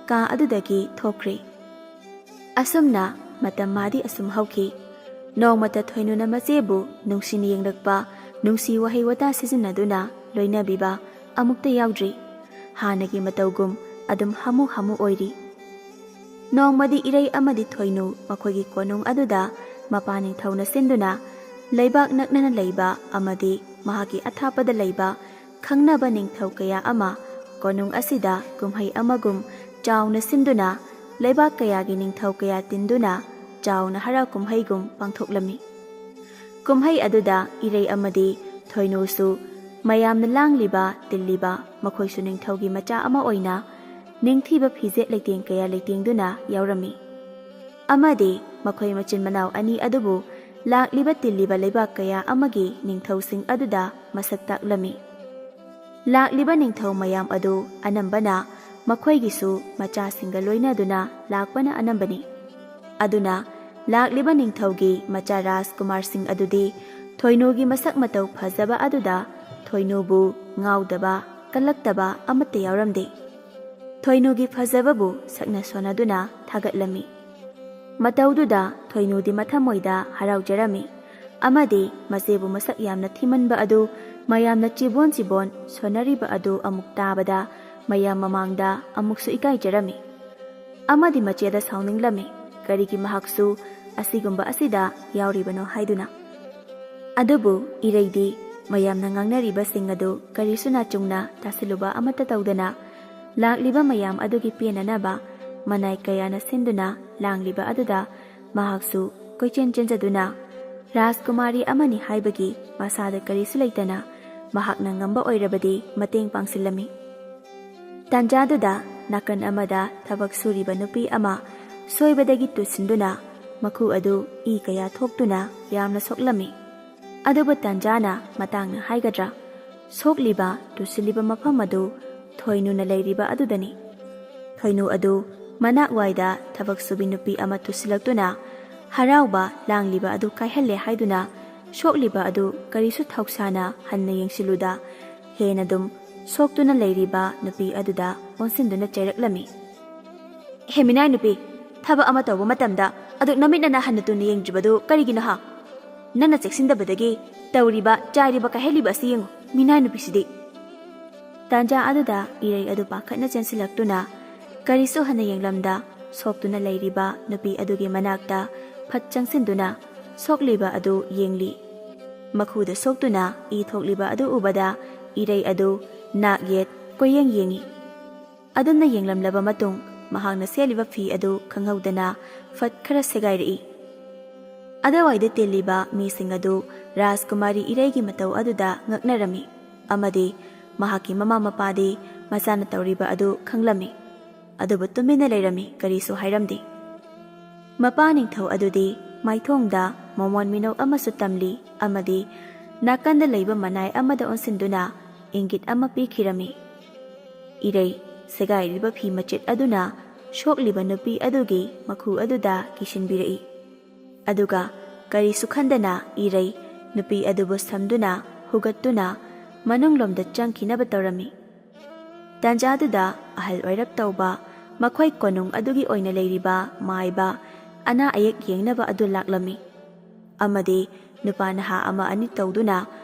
ꯀꯥ ꯑꯗꯨꯗꯒꯤ ꯊꯣꯛꯈ꯭ꯔꯦ꯫ ꯑꯁꯨꯝꯅ ꯃꯇꯝ ꯃꯥꯗꯤ ꯑꯁꯨꯝ ꯍꯧꯈꯤ꯫ ꯅꯣꯡꯃꯇ ꯊꯣꯏꯅꯨꯅ ꯃꯆꯦꯕꯨ ꯅꯨꯡꯁꯤꯅ ꯌꯦꯡꯂꯛꯄ, ꯅꯨꯡꯁꯤ ꯋꯥꯍꯩ ꯋꯥꯇꯥ ꯁꯤꯖꯤꯟꯅꯗꯨꯅ ꯂꯣꯏꯅꯕꯤꯕ ꯑꯃꯨꯛꯇ ꯌꯥꯎꯗ꯭ꯔꯤ꯫ ꯍꯥꯟꯅꯒꯤ ꯃꯇꯧꯒꯨꯝ ꯑꯗꯨꯝ ꯍꯥꯃꯨ ꯍꯥꯃꯨ ꯑꯣꯏꯔꯤ꯫ ꯅꯣꯡꯃꯗꯤ ꯏꯔꯩ ꯑꯃꯗꯤ ꯊꯣꯏꯅꯨ ꯃꯈꯣꯏꯒꯤ ꯀꯣꯅꯨꯡ ꯑꯗꯨꯗ ꯃꯄꯥ ꯅꯤꯡꯊꯧꯅ ꯁꯤꯟꯗꯨꯅ ꯂꯩꯕꯥꯛ ꯅꯛꯅꯅ ꯂꯩꯕ ꯑꯃꯗꯤ ꯃꯍꯥꯛꯀꯤ ꯑꯊꯥꯞꯄꯗ ꯂꯩꯕ ꯈꯪꯅꯕ ꯅꯤꯡꯊꯧ ꯀꯌꯥ ꯑꯃ ꯀꯣꯅꯨꯡ ꯑꯁꯤꯗ ꯀꯨꯝꯍꯩ ꯑꯃꯒꯨꯝ ꯆꯥꯎꯅ ꯁꯤꯟꯗꯨꯅ ꯂꯩꯕꯥꯛ ꯀꯌꯥꯒꯤ ꯅꯤꯡꯊꯧ ꯀꯌꯥ ꯇꯤꯟꯗꯨꯅ ꯆꯥꯎꯅ ꯍꯔꯥꯎ ꯀꯨꯝꯍꯩꯒꯨꯝ ꯄꯥꯡꯊꯣꯛꯂꯝꯃꯤ꯫ ꯀꯨꯝꯍꯩ ꯑꯗꯨꯗ ꯏꯔꯩ ꯑꯃꯗꯤ ꯊꯣꯏꯅꯨꯁꯨ ꯃꯌꯥꯝꯅ ꯂꯥꯡꯂꯤꯕ ꯇꯤꯜꯂꯤꯕ ꯃꯈꯣꯏꯁꯨ ꯅꯤꯡꯊꯧꯒꯤ ꯃꯆꯥ ꯑꯃ ꯑꯣꯏꯅ ꯅꯤꯡꯊꯤꯕ ꯐꯤꯖꯦꯠ ꯂꯩꯇꯦꯡ ꯀꯌꯥ ꯂꯩꯇꯦꯡꯗꯨꯅ ꯌꯥꯎꯔꯝꯃꯤ꯫ ꯑꯃꯗꯤ ꯃꯈꯣꯏ ꯃꯆꯤꯟ ꯃꯅꯥꯎ ꯑꯅꯤ ꯑꯗꯨꯕꯨ ꯂꯥꯛꯂꯤꯕ ꯇꯤꯜꯂꯤꯕ ꯂꯩꯕꯥꯛ ꯀꯌꯥ ꯑꯃꯒꯤ ꯅꯤꯡꯊꯧꯁꯤꯡ ꯑꯗꯨꯗ ꯃꯁꯛ ꯇꯥꯛꯂꯝꯃꯤ꯫ ꯂꯥꯛꯂꯤꯕ ꯅꯤꯡꯊꯧ ꯃꯌꯥꯝ ꯑꯗꯨ ꯑꯅꯝꯕꯅ ꯃꯈꯣꯏꯒꯤꯁꯨ ꯃꯆꯥꯁꯤꯡꯒ ꯂꯣꯏꯅꯗꯨꯅ ꯂꯥꯛꯄꯅ ꯑꯅꯝꯕꯅꯤ꯫ ꯑꯗꯨꯅ ꯂꯥꯛꯂꯤꯕ ꯅꯤꯡꯊꯧꯒꯤ ꯃꯆꯥ ꯔꯥꯖꯀꯨꯃꯥꯔꯁꯤꯡ ꯑꯗꯨꯗꯤ ꯊꯣꯏꯅꯨꯒꯤ ꯃꯁꯛ ꯃꯇꯧ ꯐꯖꯕ ꯑꯗꯨꯗ ꯊꯣꯏꯅꯨꯕꯨ ꯉꯥꯎꯗꯕ, ꯀꯜꯂꯛꯇꯕ ꯑꯃꯠꯇ ꯌꯥꯎꯔꯝꯗꯦ꯫ ꯊꯣꯏꯅꯨꯒꯤ ꯐꯖꯕꯕꯨ ꯁꯛꯅ ꯁꯣꯟꯅꯗꯨꯅ ꯊꯥꯒꯠꯂꯝꯃꯤ꯫ ꯃꯇꯧꯗꯨꯗ ꯊꯣꯏꯅꯨꯗꯤ ꯃꯊꯃꯣꯏꯗ ꯍꯔꯥꯎꯖꯔꯝꯃꯤ ꯑꯃꯗꯤ ꯃꯆꯦꯕꯨ ꯃꯁꯛ ꯌꯥꯝꯅ ꯊꯤꯃꯟꯕ ꯑꯗꯨ ꯃꯌꯥꯝꯅ ꯆꯤꯕꯣꯟ ꯆꯤꯕꯣꯟ ꯁꯣꯟꯅꯔꯤꯕ ꯑꯗꯨ ꯑꯃꯨꯛ ꯇꯥꯕꯗ ꯃꯌꯥꯝ ꯃꯃꯥꯡꯗ ꯑꯃꯨꯛꯁꯨ ꯏꯀꯥꯏꯖꯔꯝꯃꯤ꯫ ꯑꯃꯗꯤ ꯃꯆꯦꯗ ꯁꯥꯎꯅꯤꯡꯂꯝꯃꯤ, ꯀꯔꯤꯒꯤ ꯃꯍꯥꯛꯁꯨ ꯑꯁꯤꯒꯨꯝꯕ ꯑꯁꯤꯗ ꯌꯥꯎꯔꯤꯕꯅꯣ ꯍꯥꯏꯗꯨꯅ꯫ ꯑꯗꯨꯕꯨ ꯏꯔꯩꯗꯤ ꯃꯌꯥꯝꯅ ꯉꯥꯡꯅꯔꯤꯕꯁꯤꯡ ꯑꯗꯨ ꯀꯔꯤꯁꯨ ꯅꯥꯆꯨꯡꯅ ꯇꯥꯁꯤꯜꯂꯨꯕ ꯑꯃꯠꯇ ꯇꯧꯗꯅ ꯂꯥꯛꯂꯤꯕ ꯃꯌꯥꯝ ꯑꯗꯨꯒꯤ ꯄꯦꯟꯅꯅꯕ ꯃꯅꯥꯏ ꯀꯌꯥꯅ ꯁꯤꯟꯗꯨꯅ ꯂꯥꯡꯂꯤꯕ ꯑꯗꯨꯗ ꯃꯍꯥꯛꯁꯨ ꯀꯣꯏꯆꯦꯟ ꯆꯦꯟꯖꯗꯨꯅ ꯔꯥꯖꯀꯨꯃꯥꯔꯤ ꯑꯃꯅꯤ ꯍꯥꯏꯕꯒꯤ ꯃꯁꯥꯗ ꯀꯔꯤꯁꯨ ꯂꯩꯇꯅ ꯃꯍꯥꯛꯅ ꯉꯝꯕ ꯑꯣꯏꯔꯕꯗꯤ ꯃꯇꯦꯡ ꯄꯥꯡꯁꯤꯜꯂꯝꯃꯤ꯫ ꯇꯥꯟꯖꯥꯗꯨꯗ ꯅꯥꯀꯟ ꯑꯃꯗ ꯊꯕꯛ ꯁꯨꯔꯤꯕ ꯅꯨꯄꯤ ꯑꯃ ꯁꯣꯏꯕꯗꯒꯤ ꯇꯨꯁꯤꯟꯗꯨꯅ ꯃꯈꯨ ꯑꯗꯨ ꯏ ꯀꯌꯥ ꯊꯣꯛꯇꯨꯅ ꯌꯥꯝꯅ ꯁꯣꯛꯂꯝꯃꯤ꯫ ꯑꯗꯨꯕꯨ ꯇꯥꯟꯖꯥꯅ ꯃꯇꯥꯡꯅ ꯍꯥꯏꯒꯗ꯭ꯔꯥ, ꯁꯣꯛꯂꯤꯕ ꯇꯨꯁꯤꯜꯂꯤꯕ ꯃꯐꯝ ꯑꯗꯨ ꯊꯣꯏꯅꯨꯅ ꯂꯩꯔꯤꯕ ꯑꯗꯨꯗꯅꯤ꯫ ꯊꯣꯏꯅꯨ ꯑꯗꯨ ꯃꯅꯥꯛ ꯋꯥꯏꯗ ꯊꯕꯛ ꯁꯨꯕꯤ ꯅꯨꯄꯤ ꯑꯃ ꯇꯨꯁꯤꯜꯂꯛꯇꯨꯅ ꯍꯔꯥꯎꯕ ꯂꯥꯡꯂꯤꯕ ꯑꯗꯨ ꯀꯥꯏꯍꯜꯂꯦ ꯍꯥꯏꯗꯨꯅ ꯁꯣꯛꯂꯤꯕ ꯑꯗꯨ ꯀꯔꯤꯁꯨ ꯊꯧꯁꯥꯅ ꯍꯟꯅ ꯌꯦꯡꯁꯤꯜꯂꯨꯗ ꯍꯦꯟꯅ ꯑꯗꯨꯝ ꯁꯣꯛꯇꯨꯅ ꯂꯩꯔꯤꯕ ꯅꯨꯄꯤ ꯑꯗꯨꯗ ꯑꯣꯟꯁꯤꯟꯗꯨꯅ ꯆꯩꯔꯛꯂꯝꯃꯤ꯫ "ꯍꯦ ꯃꯤꯅꯥꯏ ꯅꯨꯄꯤ, ꯊꯕꯛ ꯑꯃ ꯇꯧꯕ ꯃꯇꯝꯗ ꯑꯗꯨꯛ ꯅꯃꯤꯠꯅꯅ ꯍꯟꯅ ꯇꯨꯅ ꯌꯦꯡꯗ꯭ꯔꯤꯕꯗꯨ ꯀꯔꯤꯒꯤꯅꯣ ꯍꯥ? ꯅꯪꯅ ꯆꯦꯛꯁꯤꯟꯗꯕꯗꯒꯤ ꯇꯧꯔꯤꯕ, ꯆꯥꯏꯔꯤꯕ, ꯀꯥꯏꯍꯜꯂꯤꯕ ꯑꯁꯤ ꯌꯦꯡꯉꯨ, ꯃꯤꯅꯥꯏ ꯅꯨꯄꯤꯁꯤꯗꯤ!" ꯇꯥꯟꯖꯥ ꯑꯗꯨꯗ ꯏꯔꯩ ꯑꯗꯨ ꯄꯥꯈꯠꯅ ꯆꯦꯟꯁꯤꯜꯂꯛꯇꯨꯅ ꯀꯔꯤꯁꯨ ꯍꯟꯅ ꯌꯦꯡꯂꯝꯗ ꯁꯣꯛꯇꯨꯅ ꯂꯩꯔꯤꯕ ꯅꯨꯄꯤ ꯑꯗꯨꯒꯤ ꯃꯅꯥꯛꯇ ꯐꯠ ꯆꯪꯁꯤꯟꯗꯨꯅ ꯁꯣꯛꯂꯤꯕ ꯑꯗꯨ ꯌꯦꯡꯂꯤ꯫ ꯃꯈꯨꯗ ꯁꯣꯛꯇꯨꯅ ꯏ ꯊꯣꯛꯂꯤꯕ ꯑꯗꯨ ꯎꯕꯗ ꯏꯔꯩ ꯑꯗꯨ ꯅꯥꯛ ꯌꯦꯠ ꯀꯣꯏꯌꯦꯡ ꯌꯦꯡꯏ꯫ ꯑꯗꯨꯝꯅ ꯌꯦꯡꯂꯝꯂꯕ ꯃꯇꯨꯡ ꯃꯍꯥꯛꯅ ꯁꯦꯠꯂꯤꯕ ꯐꯤ ꯑꯗꯨ ꯈꯪꯍꯧꯗꯅ ꯐꯠ ꯈꯔ ꯁꯦꯒꯥꯏꯔꯛꯏ꯫ ꯑꯗꯨꯋꯥꯏꯗ ꯇꯤꯜꯂꯤꯕ ꯃꯤꯁꯤꯡ ꯑꯗꯨ ꯔꯥꯖꯀꯨꯃꯥꯔꯤ ꯏꯔꯩꯒꯤ ꯃꯇꯧ ꯑꯗꯨꯗ ꯉꯛꯅꯔꯝꯃꯤ ꯑꯃꯗꯤ ꯃꯍꯥꯛꯀꯤ ꯃꯃꯥ ꯃꯄꯥꯗꯤ ꯃꯆꯥꯅ ꯇꯧꯔꯤꯕ ꯑꯗꯨ ꯈꯪꯂꯝꯃꯤ꯫ ꯑꯗꯨꯕꯨ ꯇꯨꯃꯤꯟꯅ ꯂꯩꯔꯝꯃꯤ, ꯀꯔꯤꯁꯨ ꯍꯥꯏꯔꯝꯗꯦ꯫ ꯃꯄꯥ ꯅꯤꯡꯊꯧ ꯑꯗꯨꯗꯤ ꯃꯥꯏꯊꯣꯡꯗ ꯃꯃꯣꯟ ꯃꯤꯅꯣꯛ ꯑꯃꯁꯨ ꯇꯝꯂꯤ ꯑꯃꯗꯤ ꯅꯥꯀꯟꯗ ꯂꯩꯕ ꯃꯅꯥꯏ ꯑꯃꯗ ꯑꯣꯟꯁꯤꯟꯗꯨꯅ ꯏꯪꯒꯤꯠ ꯑꯃ ꯄꯤꯈꯤꯔꯝꯃꯤ꯫ ꯏꯔꯩ ꯁꯦꯒꯥꯏꯔꯤꯕ ꯐꯤ ꯃꯆꯦꯠ ꯑꯗꯨꯅ ꯁꯣꯛꯂꯤꯕ ꯅꯨꯄꯤ ꯑꯗꯨꯒꯤ ꯃꯈꯨ ꯑꯗꯨꯗ ꯀꯤꯁꯤꯟꯕꯤꯔꯛꯏ꯫ ꯑꯗꯨꯒ ꯀꯔꯤꯁꯨ ꯈꯟꯗꯅ ꯏꯔꯩ ꯅꯨꯄꯤ ꯑꯗꯨꯕꯨ ꯁꯝꯗꯨꯅ ꯍꯨꯒꯠꯇꯨꯅ ꯃꯅꯨꯡꯂꯣꯝꯗ ꯆꯪꯈꯤꯅꯕ ꯇꯧꯔꯝꯃꯤ꯫ ꯇꯥꯟꯖꯥꯗꯨꯗ ꯑꯍꯜ ꯑꯣꯏꯔꯞ ꯇꯧꯕ ꯃꯈꯣꯏ ꯀꯣꯅꯨꯡ ꯑꯗꯨꯒꯤ ꯑꯣꯏꯅ ꯂꯩꯔꯤꯕ ꯃꯥꯏꯕ ꯑꯅꯥ ꯑꯌꯦꯛ ꯌꯦꯡꯅꯕ ꯑꯗꯨ ꯂꯥꯛꯂꯝꯃꯤ ꯑꯃꯗꯤ ꯅꯨꯄꯥ ꯅꯍꯥ ꯑꯃ ꯑꯅꯤ ꯇꯧꯗꯨꯅ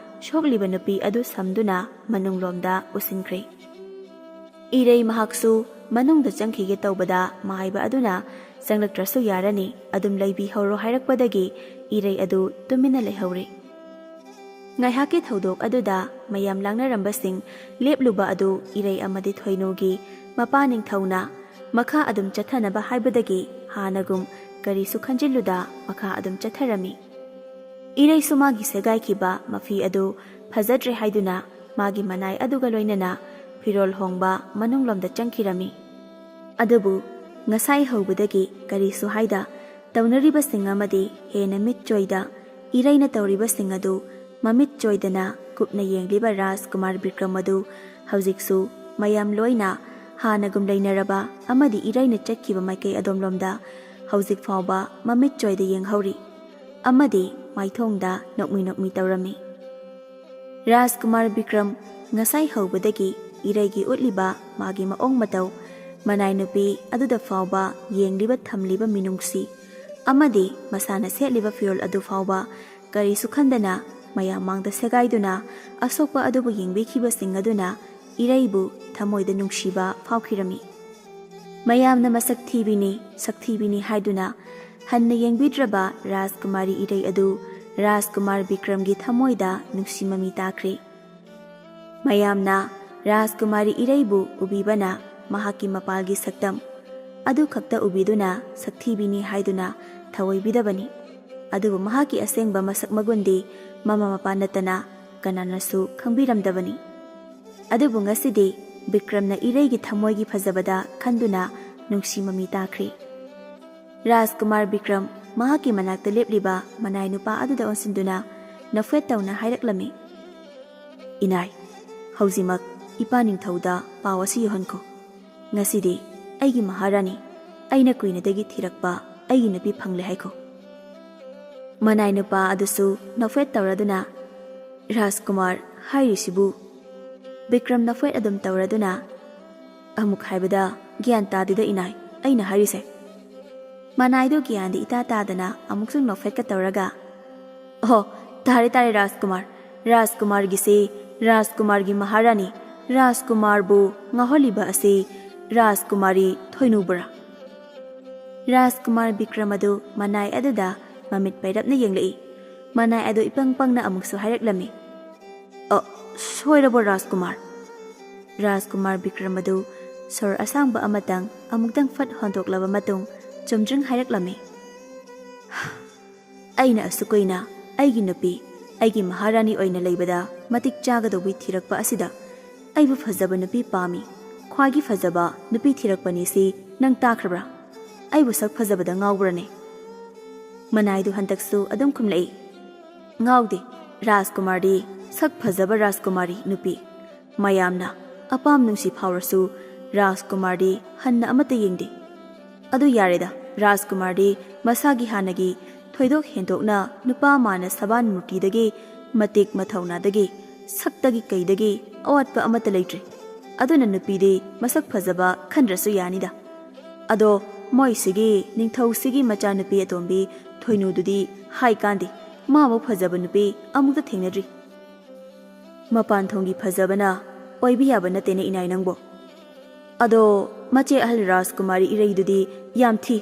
ꯁꯣꯛꯂꯤꯕ ꯅꯨꯄꯤ ꯑꯗꯨ ꯁꯝꯗꯨꯅ ꯃꯅꯨꯡꯂꯣꯝꯗ ꯎꯁꯤꯟꯈ꯭ꯔꯦ꯫ ꯏꯔꯩ ꯃꯍꯥꯛꯁꯨ ꯃꯅꯨꯡꯗ ꯆꯪꯈꯤꯒꯦ ꯇꯧꯕꯗ ꯃꯥꯏꯕ ꯑꯗꯨꯅ ꯆꯪꯂꯛꯇ꯭ꯔꯁꯨ ꯌꯥꯔꯅꯤ, ꯑꯗꯨꯝ ꯂꯩꯕꯤꯍꯧꯔꯣ ꯍꯥꯏꯔꯛꯄꯗꯒꯤ ꯏꯔꯩ ꯑꯗꯨ ꯇꯨꯃꯤꯟꯅ ꯂꯩꯍꯧꯔꯦ꯫ ꯉꯥꯏꯍꯥꯛꯀꯤ ꯊꯧꯗꯣꯛ ꯑꯗꯨꯗ ꯃꯌꯥꯝ ꯂꯥꯡꯅꯔꯝꯕꯁꯤꯡ ꯂꯦꯞꯂꯨꯕ ꯑꯗꯨ ꯏꯔꯩ ꯑꯃꯗꯤ ꯊꯣꯏꯅꯨꯒꯤ ꯃꯄꯥ ꯅꯤꯡꯊꯧꯅ ꯃꯈꯥ ꯑꯗꯨꯝ ꯆꯠꯊꯅꯕ ꯍꯥꯏꯕꯗꯒꯤ ꯍꯥꯟꯅꯒꯨꯝ ꯀꯔꯤꯁꯨ ꯈꯟꯖꯤꯜꯂꯨꯗ ꯃꯈꯥ ꯑꯗꯨꯝ ꯆꯠꯊꯔꯝꯃꯤ꯫ ꯏꯔꯩꯁꯨ ꯃꯥꯒꯤ ꯁꯦꯒꯥꯏꯈꯤꯕ ꯃꯐꯤ ꯑꯗꯨ ꯐꯖꯗ꯭ꯔꯦ ꯍꯥꯏꯗꯨꯅ ꯃꯥꯒꯤ ꯃꯅꯥꯏ ꯑꯗꯨꯒ ꯂꯣꯏꯅꯅ ꯐꯤꯔꯣꯜ ꯍꯣꯡꯕ ꯃꯅꯨꯡꯂꯣꯝꯗ ꯆꯪꯈꯤꯔꯝꯃꯤ꯫ ꯑꯗꯨꯕꯨ ꯉꯁꯥꯏ ꯍꯧꯕꯗꯒꯤ ꯀꯔꯤꯁꯨ ꯍꯥꯏꯗ ꯇꯧꯅꯔꯤꯕꯁꯤꯡ ꯑꯃꯗꯤ ꯍꯦꯟꯅ ꯃꯤꯠ ꯆꯣꯏꯗ ꯏꯔꯩꯅ ꯇꯧꯔꯤꯕꯁꯤꯡ ꯑꯗꯨ ꯃꯃꯤꯠ ꯆꯣꯏꯗꯅ ꯀꯨꯞꯅ ꯌꯦꯡꯂꯤꯕ ꯔꯥꯖꯀꯨꯃꯥꯔ ꯕꯤꯀ꯭ꯔꯝ ꯑꯗꯨ ꯍꯧꯖꯤꯛꯁꯨ ꯃꯌꯥꯝ ꯂꯣꯏꯅ ꯍꯥꯟꯅꯒꯨꯝ ꯂꯩꯅꯔꯕ ꯑꯃꯗꯤ ꯏꯔꯩꯅ ꯆꯠꯈꯤꯕ ꯃꯥꯏꯀꯩ ꯑꯗꯣꯝꯂꯣꯝꯗ ꯍꯧꯖꯤꯛ ꯐꯥꯎꯕ ꯃꯃꯤꯠ ꯆꯣꯏꯗ ꯌꯦꯡꯍꯧꯔꯤ ꯑꯃꯗꯤ ꯃꯥꯏꯊꯣꯡꯗ ꯅꯣꯛꯃꯤ ꯅꯣꯛꯃꯤ ꯇꯧꯔꯝꯃꯤ꯫ ꯔꯥꯖꯀꯨꯃꯥꯔ ꯕꯤꯀ꯭ꯔꯝ ꯉꯁꯥꯏ ꯍꯧꯕꯗꯒꯤ ꯏꯔꯩꯒꯤ ꯎꯠꯂꯤꯕ ꯃꯥꯒꯤ ꯃꯑꯣꯡ ꯃꯇꯧ, ꯃꯅꯥꯏ ꯅꯨꯄꯤ ꯑꯗꯨꯗ ꯐꯥꯎꯕ ꯌꯦꯡꯂꯤꯕ ꯊꯝꯂꯤꯕ ꯃꯤꯅꯨꯡꯁꯤ ꯑꯃꯗꯤ ꯃꯁꯥꯅ ꯁꯦꯠꯂꯤꯕ ꯐꯤꯔꯣꯜ ꯑꯗꯨ ꯐꯥꯎꯕ ꯀꯔꯤꯁꯨ ꯈꯟꯗꯅ ꯃꯌꯥꯝ ꯃꯥꯡꯗ ꯁꯦꯒꯥꯏꯗꯨꯅ ꯑꯁꯣꯛꯄ ꯑꯗꯨꯕꯨ ꯌꯦꯡꯕꯤꯈꯤꯕꯁꯤꯡ ꯑꯗꯨꯅ ꯏꯔꯩꯕꯨ ꯊꯃꯣꯏꯗ ꯅꯨꯡꯁꯤꯕ ꯐꯥꯎꯈꯤꯔꯝꯃꯤ꯫ ꯃꯌꯥꯝꯅ ꯃꯁꯛ ꯊꯤꯕꯤꯅꯤ, ꯁꯛꯊꯤꯕꯤꯅꯤ ꯍꯥꯏꯗꯨꯅ ꯍꯟꯅ ꯌꯦꯡꯕꯤꯗ꯭ꯔꯕ ꯔꯥꯖꯀꯨꯃꯥꯔꯤ ꯏꯔꯩ ꯑꯗꯨ ꯔꯥꯖꯀꯨꯃꯥꯔ ꯕꯤꯀ꯭ꯔꯝꯒꯤ ꯊꯃꯣꯏꯗ ꯅꯨꯡꯁꯤ ꯃꯃꯤ ꯇꯥꯈ꯭ꯔꯦ꯫ ꯃꯌꯥꯝꯅ ꯔꯥꯖꯀꯨꯃꯥꯔꯤ ꯏꯔꯩꯕꯨ ꯎꯕꯤꯕꯅ ꯃꯍꯥꯛꯀꯤ ꯃꯄꯥꯜꯒꯤ ꯁꯛꯇꯝ ꯑꯗꯨ ꯈꯛꯇ ꯎꯕꯤꯗꯨꯅ ꯁꯛꯊꯤꯕꯤꯅꯤ ꯍꯥꯏꯗꯨꯅ ꯊꯑꯣꯏꯕꯤꯗꯕꯅꯤ꯫ ꯑꯗꯨꯕꯨ ꯃꯍꯥꯛꯀꯤ ꯑꯁꯦꯡꯕ ꯃꯁꯛ ꯃꯒꯨꯟꯗꯤ ꯃꯃꯥ ꯃꯄꯥ ꯅꯠꯇꯅ ꯀꯅꯥꯅꯁꯨ ꯈꯪꯕꯤꯔꯝꯗꯕꯅꯤ꯫ ꯑꯗꯨꯕꯨ ꯉꯁꯤꯗꯤ ꯕꯤꯀ꯭ꯔꯝꯅ ꯏꯔꯩꯒꯤ ꯊꯃꯣꯏꯒꯤ ꯐꯖꯕꯗ ꯈꯟꯗꯨꯅ ꯅꯨꯡꯁꯤ ꯃꯃꯤ ꯇꯥꯈ꯭ꯔꯦ꯫ ꯔꯥꯖꯀꯨꯃꯥꯔ ꯕꯤꯀ꯭ꯔꯝ ꯃꯍꯥꯛꯀꯤ ꯃꯅꯥꯛꯇ ꯂꯦꯞꯂꯤꯕ ꯃꯅꯥꯏ ꯅꯨꯄꯥ ꯑꯗꯨꯗ ꯑꯣꯟꯁꯤꯟꯗꯨꯅ ꯅꯣꯛꯐꯦꯠ ꯇꯧꯅ ꯍꯥꯏꯔꯛꯂꯝꯃꯤ, "ꯏꯅꯥꯏ, ꯍꯧꯖꯤꯛꯃꯛ ꯏꯄꯥ ꯅꯤꯡꯊꯧꯗ ꯄꯥꯎ ꯑꯁꯤ ꯌꯧꯍꯟꯈꯣ꯫ ꯉꯁꯤꯗꯤ ꯑꯩꯒꯤ ꯃꯍꯥꯔꯥꯅꯤ, ꯑꯩꯅ ꯀꯨꯏꯅꯗꯒꯤ ꯊꯤꯔꯛꯄ ꯑꯩꯒꯤ ꯅꯨꯄꯤ ꯐꯪꯂꯦ ꯍꯥꯏꯈꯣ꯫" ꯃꯅꯥꯏ ꯅꯨꯄꯥ ꯑꯗꯨꯁꯨ ꯅꯣꯛꯐꯦꯠ ꯇꯧꯔꯗꯨꯅ, "ꯔꯥꯖꯀꯨꯃꯥꯔ ꯍꯥꯏꯔꯤꯁꯤꯕꯨ?" ꯕꯤꯀ꯭ꯔꯝ ꯅꯣꯛꯐꯦꯠ ꯑꯗꯨꯝ ꯇꯧꯔꯗꯨꯅ, "ꯑꯃꯨꯛ ꯍꯥꯏꯕꯗ ꯒ꯭ꯌꯥꯟ ꯇꯥꯗꯦꯗ ꯏꯅꯥꯏ, ꯑꯩꯅ ꯍꯥꯏꯔꯤꯁꯦ꯫" ꯃꯅꯥꯏꯗꯨ ꯒ꯭ꯌꯥꯟꯗꯤ ꯏꯇꯥ ꯇꯥꯗꯅ ꯑꯃꯨꯛꯁꯨ ꯅꯣꯛꯐꯦꯠꯀ ꯇꯧꯔꯒ, "ꯑꯣ, ꯇꯥꯔꯦ ꯇꯥꯔꯦ ꯔꯥꯖꯀꯨꯃꯥꯔ, ꯔꯥꯖꯀꯨꯃꯥꯔꯒꯤꯁꯤ ꯔꯥꯖꯀꯨꯃꯥꯔꯒꯤ ꯃꯍꯥꯔꯥꯅꯤ, ꯔꯥꯖꯀꯨꯃꯥꯔꯕꯨ ꯉꯥꯎꯍꯜꯂꯤꯕ ꯑꯁꯤ ꯔꯥꯖꯀꯨꯃꯥꯔꯤ ꯊꯣꯏꯅꯨꯕꯨꯔꯥ?" ꯔꯥꯖꯀꯨꯃꯥꯔ ꯕꯤꯀ꯭ꯔꯝ ꯑꯗꯨ ꯃꯅꯥꯏ ꯑꯗꯨꯗ ꯃꯃꯤꯠ ꯄꯩꯔꯞꯅ ꯌꯦꯡꯂꯛꯏ꯫ ꯃꯅꯥꯏ ꯑꯗꯨ ꯏꯄꯪ ꯄꯪꯅ ꯑꯃꯨꯛꯁꯨ ꯍꯥꯏꯔꯛꯂꯝꯃꯤ, "ꯑ, ꯁꯣꯏꯔꯕꯣ ꯔꯥꯖꯀꯨꯃꯥꯔ?" ꯔꯥꯖꯀꯨꯃꯥꯔ ꯕꯤꯀ꯭ꯔꯝ ꯑꯗꯨ ꯁꯣꯔ ꯑꯁꯥꯡꯕ ꯑꯃꯇꯪ ꯑꯃꯨꯛꯇꯪ ꯐꯠ ꯍꯣꯟꯗꯣꯛꯂꯕ ꯃꯇꯨꯡ ꯆꯨꯝꯗ꯭ꯔꯤꯡ ꯍꯥꯏꯔꯛꯂꯝꯃꯤ, "ꯑꯩꯅ ꯑꯁꯨꯛ ꯀꯨꯏꯅ ꯑꯩꯒꯤ ꯅꯨꯄꯤ, ꯑꯩꯒꯤ ꯃꯍꯥꯔꯥꯅꯤ ꯑꯣꯏꯅ ꯂꯩꯕꯗ ꯃꯇꯤꯛ ꯆꯥꯒꯗꯧꯕꯤ ꯊꯤꯔꯛꯄ ꯑꯁꯤꯗ ꯑꯩꯕꯨ ꯐꯖꯕ ꯅꯨꯄꯤ ꯄꯥꯝꯃꯤ, ꯈ꯭ꯋꯥꯏꯒꯤ ꯐꯖꯕ ꯅꯨꯄꯤ ꯊꯤꯔꯛꯄꯅꯤ ꯁꯤ ꯅꯪ ꯇꯥꯈ꯭ꯔꯕ꯭ꯔꯥ? ꯑꯩꯕꯨ ꯁꯛ ꯐꯖꯕꯗ ꯉꯥꯎꯕ꯭ꯔꯅꯦ?" ꯃꯅꯥꯏꯗꯨ ꯍꯟꯗꯛꯁꯨ ꯑꯗꯨꯝ ꯈꯨꯝꯂꯛꯏ, "ꯉꯥꯎꯗꯦ, ꯔꯥꯖꯀꯨꯃꯥꯔꯗꯤ ꯁꯛ ꯐꯖꯕ ꯔꯥꯖꯀꯨꯃꯥꯔꯤ ꯅꯨꯄꯤ꯫ ꯃꯌꯥꯝꯅ ꯑꯄꯥꯝ ꯅꯨꯡꯁꯤ ꯐꯥꯎꯔꯁꯨ ꯔꯥꯖꯀꯨꯃꯥꯔꯗꯤ ꯍꯟꯅ ꯑꯃꯠꯇ ꯌꯦꯡꯗꯦ꯫ ꯑꯗꯨ ꯌꯥꯔꯦꯗ, ꯔꯥꯖꯀꯨꯃꯥꯔꯗꯤ ꯃꯁꯥꯒꯤ ꯍꯥꯟꯅꯒꯤ ꯊꯣꯏꯗꯣꯛ ꯍꯦꯟꯗꯣꯛꯅ ꯅꯨꯄꯥ ꯃꯥꯅ ꯁꯕꯥꯟ ꯃꯨꯔꯇꯤꯗꯒꯤ, ꯃꯇꯤꯛ ꯃꯊꯧꯅꯥꯗꯒꯤ, ꯁꯛꯇꯒꯤ ꯀꯩꯗꯒꯤ ꯑꯋꯥꯠꯄ ꯑꯃꯠꯇ ꯂꯩꯇ꯭ꯔꯦ꯫ ꯑꯗꯨꯅ ꯅꯨꯄꯤꯗꯤ ꯃꯁꯛ ꯐꯖꯕ ꯈꯟꯗ꯭ꯔꯁꯨ ꯌꯥꯅꯤꯗ꯫ ꯑꯗꯣ ꯃꯣꯏꯁꯤꯒꯤ ꯅꯤꯡꯊꯧꯁꯤꯒꯤ ꯃꯆꯥꯅꯨꯄꯤ ꯑꯇꯣꯝꯕꯤ ꯊꯣꯏꯅꯨꯗꯨꯗꯤ ꯍꯥꯏ ꯀꯥꯟꯗꯦ, ꯃꯥꯃꯨꯛ ꯐꯖꯕ ꯅꯨꯄꯤ ꯑꯃꯨꯛꯇ ꯊꯦꯡꯅꯗ꯭ꯔꯤ꯫ ꯃꯄꯥꯟ ꯊꯣꯡꯒꯤ ꯐꯖꯕꯅ ꯑꯣꯏꯕ ꯌꯥꯕ ꯅꯠꯇꯦꯅꯦ ꯏꯅꯥꯏ ꯅꯪꯕꯣ꯫ ꯑꯗꯣ ꯃꯆꯦ ꯑꯍꯜ ꯔꯥꯖꯀꯨꯃꯥꯔꯤ ꯏꯔꯩꯗꯨꯗꯤ ꯌꯥꯝ ꯊꯤ꯫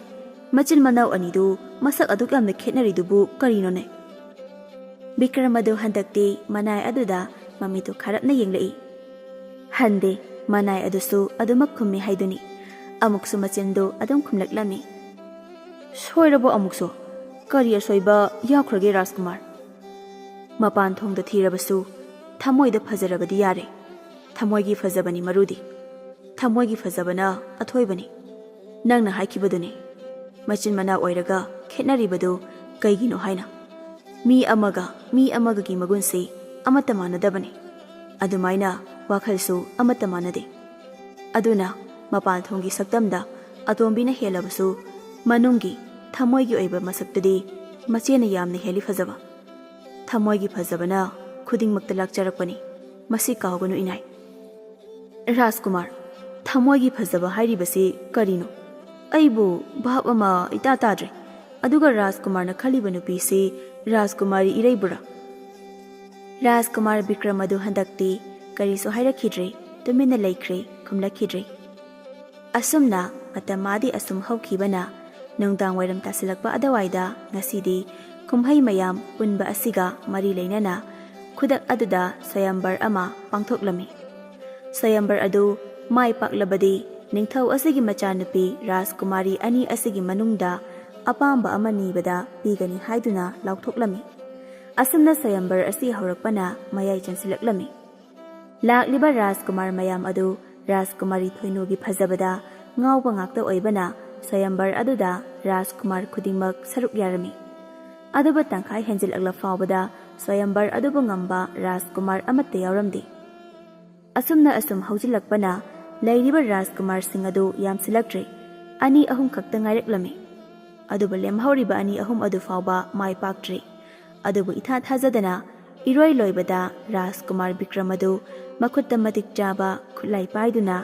ꯃꯆꯤꯟ ꯃꯅꯥꯎ ꯑꯅꯤꯗꯨ ꯃꯁꯛ ꯑꯗꯨꯛ ꯌꯥꯝꯅ ꯈꯦꯠꯅꯔꯤꯗꯨꯕꯨ ꯀꯔꯤꯅꯣꯅꯦ? ꯕꯤꯀ꯭ꯔꯝ ꯑꯗꯨ ꯍꯟꯗꯛꯇꯤ ꯃꯅꯥꯏ ꯑꯗꯨꯗ ꯃꯃꯤꯠꯇꯨ ꯈꯥꯔꯞꯅ ꯌꯦꯡꯂꯛꯏ꯫ ꯍꯟꯗꯦ, ꯃꯅꯥꯏ ꯑꯗꯨꯁꯨ ꯑꯗꯨꯃꯛ ꯈꯨꯝꯃꯤ ꯍꯥꯏꯗꯨꯅꯤ꯫ ꯑꯃꯨꯛꯁꯨ ꯃꯆꯤꯟꯗꯨ ꯑꯗꯨꯝ ꯈꯨꯝꯂꯛꯂꯝꯃꯤ꯫ "ꯁꯣꯏꯔꯕꯣ ꯑꯃꯨꯛꯁꯨ? ꯀꯔꯤ ꯑꯁꯣꯏꯕ ꯌꯥꯎꯈ꯭ꯔꯒꯦ ꯔꯥꯖꯀꯨꯃꯥꯔ? ꯃꯄꯥꯟ ꯊꯣꯡꯗ ꯊꯤꯔꯕꯁꯨ ꯊꯃꯣꯏꯗ ꯐꯖꯔꯕꯗꯤ ꯌꯥꯔꯦ꯫ ꯊꯃꯣꯏꯒꯤ ꯐꯖꯕꯅꯤ ꯃꯔꯨꯗꯤ꯫ ꯊꯃꯣꯏꯒꯤ ꯐꯖꯕꯅ ꯑꯊꯣꯏꯕꯅꯤ꯫ ꯅꯪꯅ ꯍꯥꯏꯈꯤꯕꯗꯨꯅꯤ, ꯃꯆꯤꯟ ꯃꯅꯥꯎ ꯑꯣꯏꯔꯒ ꯈꯦꯠꯅꯔꯤꯕꯗꯨ ꯀꯩꯒꯤꯅꯣ ꯍꯥꯏꯅ꯫ ꯃꯤ ꯑꯃꯒ ꯃꯤ ꯑꯃꯒꯒꯤ ꯃꯒꯨꯟꯁꯤ ꯑꯃꯠꯇ ꯃꯥꯟꯅꯗꯕꯅꯤ꯫ ꯑꯗꯨꯃꯥꯏꯅ ꯋꯥꯈꯜꯁꯨ ꯑꯃꯠꯇ ꯃꯥꯟꯅꯗꯦ꯫ ꯑꯗꯨꯅ ꯃꯄꯥꯟ ꯊꯣꯡꯒꯤ ꯁꯛꯇꯝꯗ ꯑꯇꯣꯝꯕꯤꯅ ꯍꯦꯜꯂꯕꯁꯨ ꯃꯅꯨꯡꯒꯤ ꯊꯃꯣꯏꯒꯤ ꯑꯣꯏꯕ ꯃꯁꯛꯇꯗꯤ ꯃꯆꯦꯅ ꯌꯥꯝꯅ ꯍꯦꯜꯂꯤ ꯐꯖꯕ꯫ ꯊꯃꯣꯏꯒꯤ ꯐꯖꯕꯅ ꯈꯨꯗꯤꯡꯃꯛꯇ ꯂꯥꯛꯆꯔꯛꯄꯅꯤ꯫ ꯃꯁꯤ ꯀꯥꯎꯒꯅꯨ ꯏꯅꯥꯏ꯫" "ꯔꯥꯖꯀꯨꯃꯥꯔ, ꯊꯃꯣꯏꯒꯤ ꯐꯖꯕ ꯍꯥꯏꯔꯤꯕꯁꯤ ꯀꯔꯤꯅꯣ? ꯑꯩꯕꯨ ꯚꯥꯞ ꯑꯃ ꯏꯇꯥ ꯇꯥꯗ꯭ꯔꯦ꯫ ꯑꯗꯨꯒ ꯔꯥꯖꯀꯨꯃꯥꯔꯅ ꯈꯜꯂꯤꯕ ꯅꯨꯄꯤꯁꯤ ꯔꯥꯖꯀꯨꯃꯥꯔꯤ ꯏꯔꯩꯕꯨꯔꯥ?" ꯔꯥꯖꯀꯨꯃꯥꯔ ꯕꯤꯀ꯭ꯔꯝ ꯑꯗꯨ ꯍꯟꯗꯛꯇꯤ ꯀꯔꯤꯁꯨ ꯍꯥꯏꯔꯛꯈꯤꯗ꯭ꯔꯦ, ꯇꯨꯃꯤꯟꯅ ꯂꯩꯈ꯭ꯔꯦ, ꯈꯨꯝꯂꯛꯈꯤꯗ꯭ꯔꯦ꯫ ꯑꯁꯨꯝꯅ ꯃꯇꯝ ꯑꯥꯗꯤ ꯑꯁꯨꯝ ꯍꯧꯈꯤꯕꯅ, ꯅꯨꯡꯗꯥꯡ ꯋꯥꯏꯔꯝ ꯇꯥꯁꯤꯜꯂꯛꯄ ꯑꯗꯨꯋꯥꯏꯗ ꯉꯁꯤꯗꯤ ꯀꯨꯝꯍꯩ ꯃꯌꯥꯝ ꯄꯨꯟꯕ ꯑꯁꯤꯒ ꯃꯔꯤ ꯂꯩꯅꯅ ꯈꯨꯗꯛ ꯑꯗꯨꯗ ꯁ꯭ꯋꯌꯝꯕꯔ ꯑꯃ ꯄꯥꯡꯊꯣꯛꯂꯝꯃꯤ꯫ ꯁ꯭ꯋꯌꯝꯕꯔ ꯑꯗꯨ ꯃꯥꯏ ꯄꯥꯛꯂꯕꯗꯤ ꯅꯤꯡꯊꯧ ꯑꯁꯤꯒꯤ ꯃꯆꯥꯅꯨꯄꯤ ꯔꯥꯖꯀꯨꯃꯥꯔꯤ ꯑꯅꯤ ꯑꯁꯤꯒꯤ ꯃꯅꯨꯡꯗ ꯑꯄꯥꯝꯕ ꯑꯃ ꯅꯤꯕꯗ ꯄꯤꯒꯅꯤ ꯍꯥꯏꯗꯨꯅ ꯂꯥꯎꯊꯣꯛꯂꯝꯃꯤ꯫ ꯑꯁꯨꯝꯅ ꯁ꯭ꯋꯌꯝꯕꯔ ꯑꯁꯤ ꯍꯧꯔꯛꯄꯅ ꯃꯌꯥꯏ ꯆꯟꯁꯤꯜꯂꯛꯂꯝꯃꯤ꯫ ꯂꯥꯛꯂꯤꯕ ꯔꯥꯖꯀꯨꯃꯥꯔ ꯃꯌꯥꯝ ꯑꯗꯨ ꯔꯥꯖꯀꯨꯃꯥꯔꯤ ꯊꯣꯏꯅꯨꯒꯤ ꯐꯖꯕꯗ ꯉꯥꯎꯕ ꯉꯥꯛꯇ ꯑꯣꯏꯕꯅ ꯁ꯭ꯋꯌꯝꯕꯔ ꯑꯗꯨꯗ ꯔꯥꯖꯀꯨꯃꯥꯔ ꯈꯨꯗꯤꯡꯃꯛ ꯁꯔꯨꯛ ꯌꯥꯔꯝꯃꯤ꯫ ꯑꯗꯨꯕꯨ ꯇꯪꯈꯥꯏ ꯍꯦꯟꯖꯤꯜꯂꯛꯂ ꯐꯥꯎꯕꯗ ꯁ꯭ꯋꯌꯝꯕꯔ ꯑꯗꯨꯕꯨ ꯉꯝꯕ ꯔꯥꯖꯀꯨꯃꯥꯔ ꯑꯃꯠꯇ ꯌꯥꯎꯔꯝꯗꯦ꯫ ꯑꯁꯨꯝꯅ ꯑꯁꯨꯝ ꯍꯧꯖꯤꯜꯂꯛꯄꯅ ꯂꯩꯔꯤꯕ ꯔꯥꯖꯀꯨꯃꯥꯔꯁꯤꯡ ꯑꯗꯨ ꯌꯥꯝꯁꯤꯜꯂꯛꯇ꯭ꯔꯦ꯫ ꯑꯅꯤ ꯑꯍꯨꯝ ꯈꯛꯇ ꯉꯥꯏꯔꯛꯂꯝꯃꯤ꯫ ꯑꯗꯨꯕꯨ ꯂꯦꯝꯍꯧꯔꯤꯕ ꯑꯅꯤ ꯑꯍꯨꯝ ꯑꯗꯨ ꯐꯥꯎꯕ ꯃꯥꯏ ꯄꯥꯛꯇ꯭ꯔꯤ꯫ ꯑꯗꯨꯕꯨ ꯏꯊꯥ ꯊꯥꯖꯗꯅ ꯏꯔꯣꯏ ꯂꯣꯏꯕꯗ ꯔꯥꯖꯀꯨꯃꯥꯔ ꯕꯤꯀ꯭ꯔꯝ ꯑꯗꯨ ꯃꯈꯨꯠꯇ ꯃꯇꯤꯛ ꯆꯥꯕ ꯈꯨꯠꯂꯥꯏ ꯄꯥꯏꯗꯨꯅ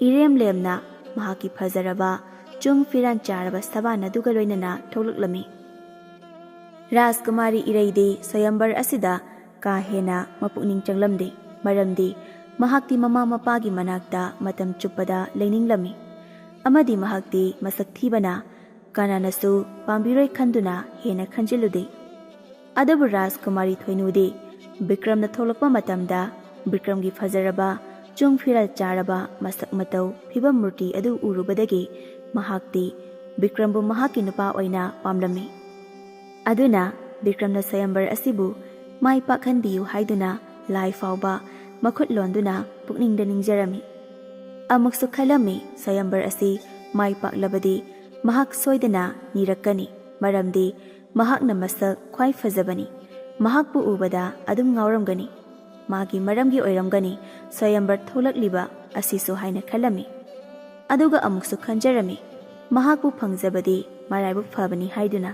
ꯏꯔꯦꯝ ꯂꯦꯝꯅ ꯃꯍꯥꯛꯀꯤ ꯐꯖꯔꯕ ꯆꯨꯡ ꯐꯤꯔꯥꯟ ꯆꯥꯔꯕ ꯁꯕꯥꯟ ꯑꯗꯨꯒ ꯂꯣꯏꯅꯅ ꯊꯣꯛꯂꯛꯂꯝꯃꯤ꯫ ꯔꯥꯖꯀꯨꯃꯥꯔꯤ ꯏꯔꯩꯗꯤ ꯁ꯭ꯋꯌꯝꯕꯔ ꯑꯁꯤꯗ ꯀꯥ ꯍꯦꯟꯅ ꯃꯄꯨꯛꯅꯤꯡ ꯆꯪꯂꯝꯗꯦ꯫ ꯃꯔꯝꯗꯤ ꯃꯍꯥꯛꯇꯤ ꯃꯃꯥ ꯃꯄꯥꯒꯤ ꯃꯅꯥꯛꯇ ꯃꯇꯝ ꯆꯨꯞꯄꯗ ꯂꯩꯅꯤꯡꯂꯝꯃꯤ, ꯑꯃꯗꯤ ꯃꯍꯥꯛꯇꯤ ꯃꯁꯛ ꯊꯤꯕꯅ ꯀꯅꯥꯅꯁꯨ ꯄꯥꯝꯕꯤꯔꯣꯏ ꯈꯟꯗꯨꯅ ꯍꯦꯟꯅ ꯈꯟꯖꯤꯜꯂꯨꯗꯦ꯫ ꯑꯗꯨꯕꯨ ꯔꯥꯖꯀꯨꯃꯥꯔꯤ ꯊꯣꯏꯅꯨꯗꯤ ꯕꯤꯀ꯭ꯔꯝꯅ ꯊꯣꯛꯂꯛꯄ ꯃꯇꯝꯗ ꯕꯤꯀ꯭ꯔꯝꯒꯤ ꯐꯖꯔꯕ, ꯆꯨꯡ ꯐꯤꯔꯥꯜ ꯆꯥꯔꯕ ꯃꯁꯛ ꯃꯇꯧ, ꯐꯤꯕꯝ ꯃꯨꯔꯇꯤ ꯑꯗꯨ ꯎꯔꯨꯕꯗꯒꯤ ꯃꯍꯥꯛꯇꯤ ꯕꯤꯀ꯭ꯔꯝꯕꯨ ꯃꯍꯥꯛꯀꯤ ꯅꯨꯄꯥ ꯑꯣꯏꯅ ꯄꯥꯝꯂꯝꯃꯤ꯫ ꯑꯗꯨꯅ ꯕꯤꯀ꯭ꯔꯝꯅ ꯁ꯭ꯋꯌꯝꯕꯔ ꯑꯁꯤꯕꯨ ꯃꯥꯏ ꯄꯥꯛꯍꯟꯕꯤꯌꯨ ꯍꯥꯏꯗꯨꯅ ꯂꯥꯏ ꯐꯥꯎꯕ ꯃꯈꯨꯠ ꯂꯣꯟꯗꯨꯅ ꯄꯨꯛꯅꯤꯡꯗ ꯅꯤꯡꯖꯔꯝꯃꯤ꯫ ꯑꯃꯨꯛꯁꯨ ꯈꯜꯂꯝꯃꯤ, ꯁ꯭ꯋꯌꯝꯕꯔ ꯑꯁꯤ ꯃꯥꯏ ꯄꯥꯛꯂꯕꯗꯤ ꯃꯍꯥꯛ ꯁꯣꯏꯗꯅ ꯅꯤꯔꯛꯀꯅꯤ, ꯃꯔꯝꯗꯤ ꯃꯍꯥꯛꯅ ꯃꯁꯛ ꯈ꯭ꯋꯥꯏ ꯐꯖꯕꯅꯤ, ꯃꯍꯥꯛꯄꯨ ꯎꯕꯗ ꯑꯗꯨꯝ ꯉꯥꯎꯔꯝꯒꯅꯤ, ꯃꯥꯒꯤ ꯃꯔꯝꯒꯤ ꯑꯣꯏꯔꯝꯒꯅꯤ ꯁ꯭ꯋꯌꯝꯕꯔ ꯊꯣꯛꯂꯛꯂꯤꯕ ꯑꯁꯤꯁꯨ ꯍꯥꯏꯅ ꯈꯜꯂꯝꯃꯤ꯫ ꯑꯗꯨꯒ ꯑꯃꯨꯛꯁꯨ ꯈꯟꯖꯔꯝꯃꯤ, ꯃꯍꯥꯛꯄꯨ ꯐꯪꯖꯕꯗꯤ ꯃꯔꯥꯏꯕꯛ ꯐꯕꯅꯤ ꯍꯥꯏꯗꯨꯅ꯫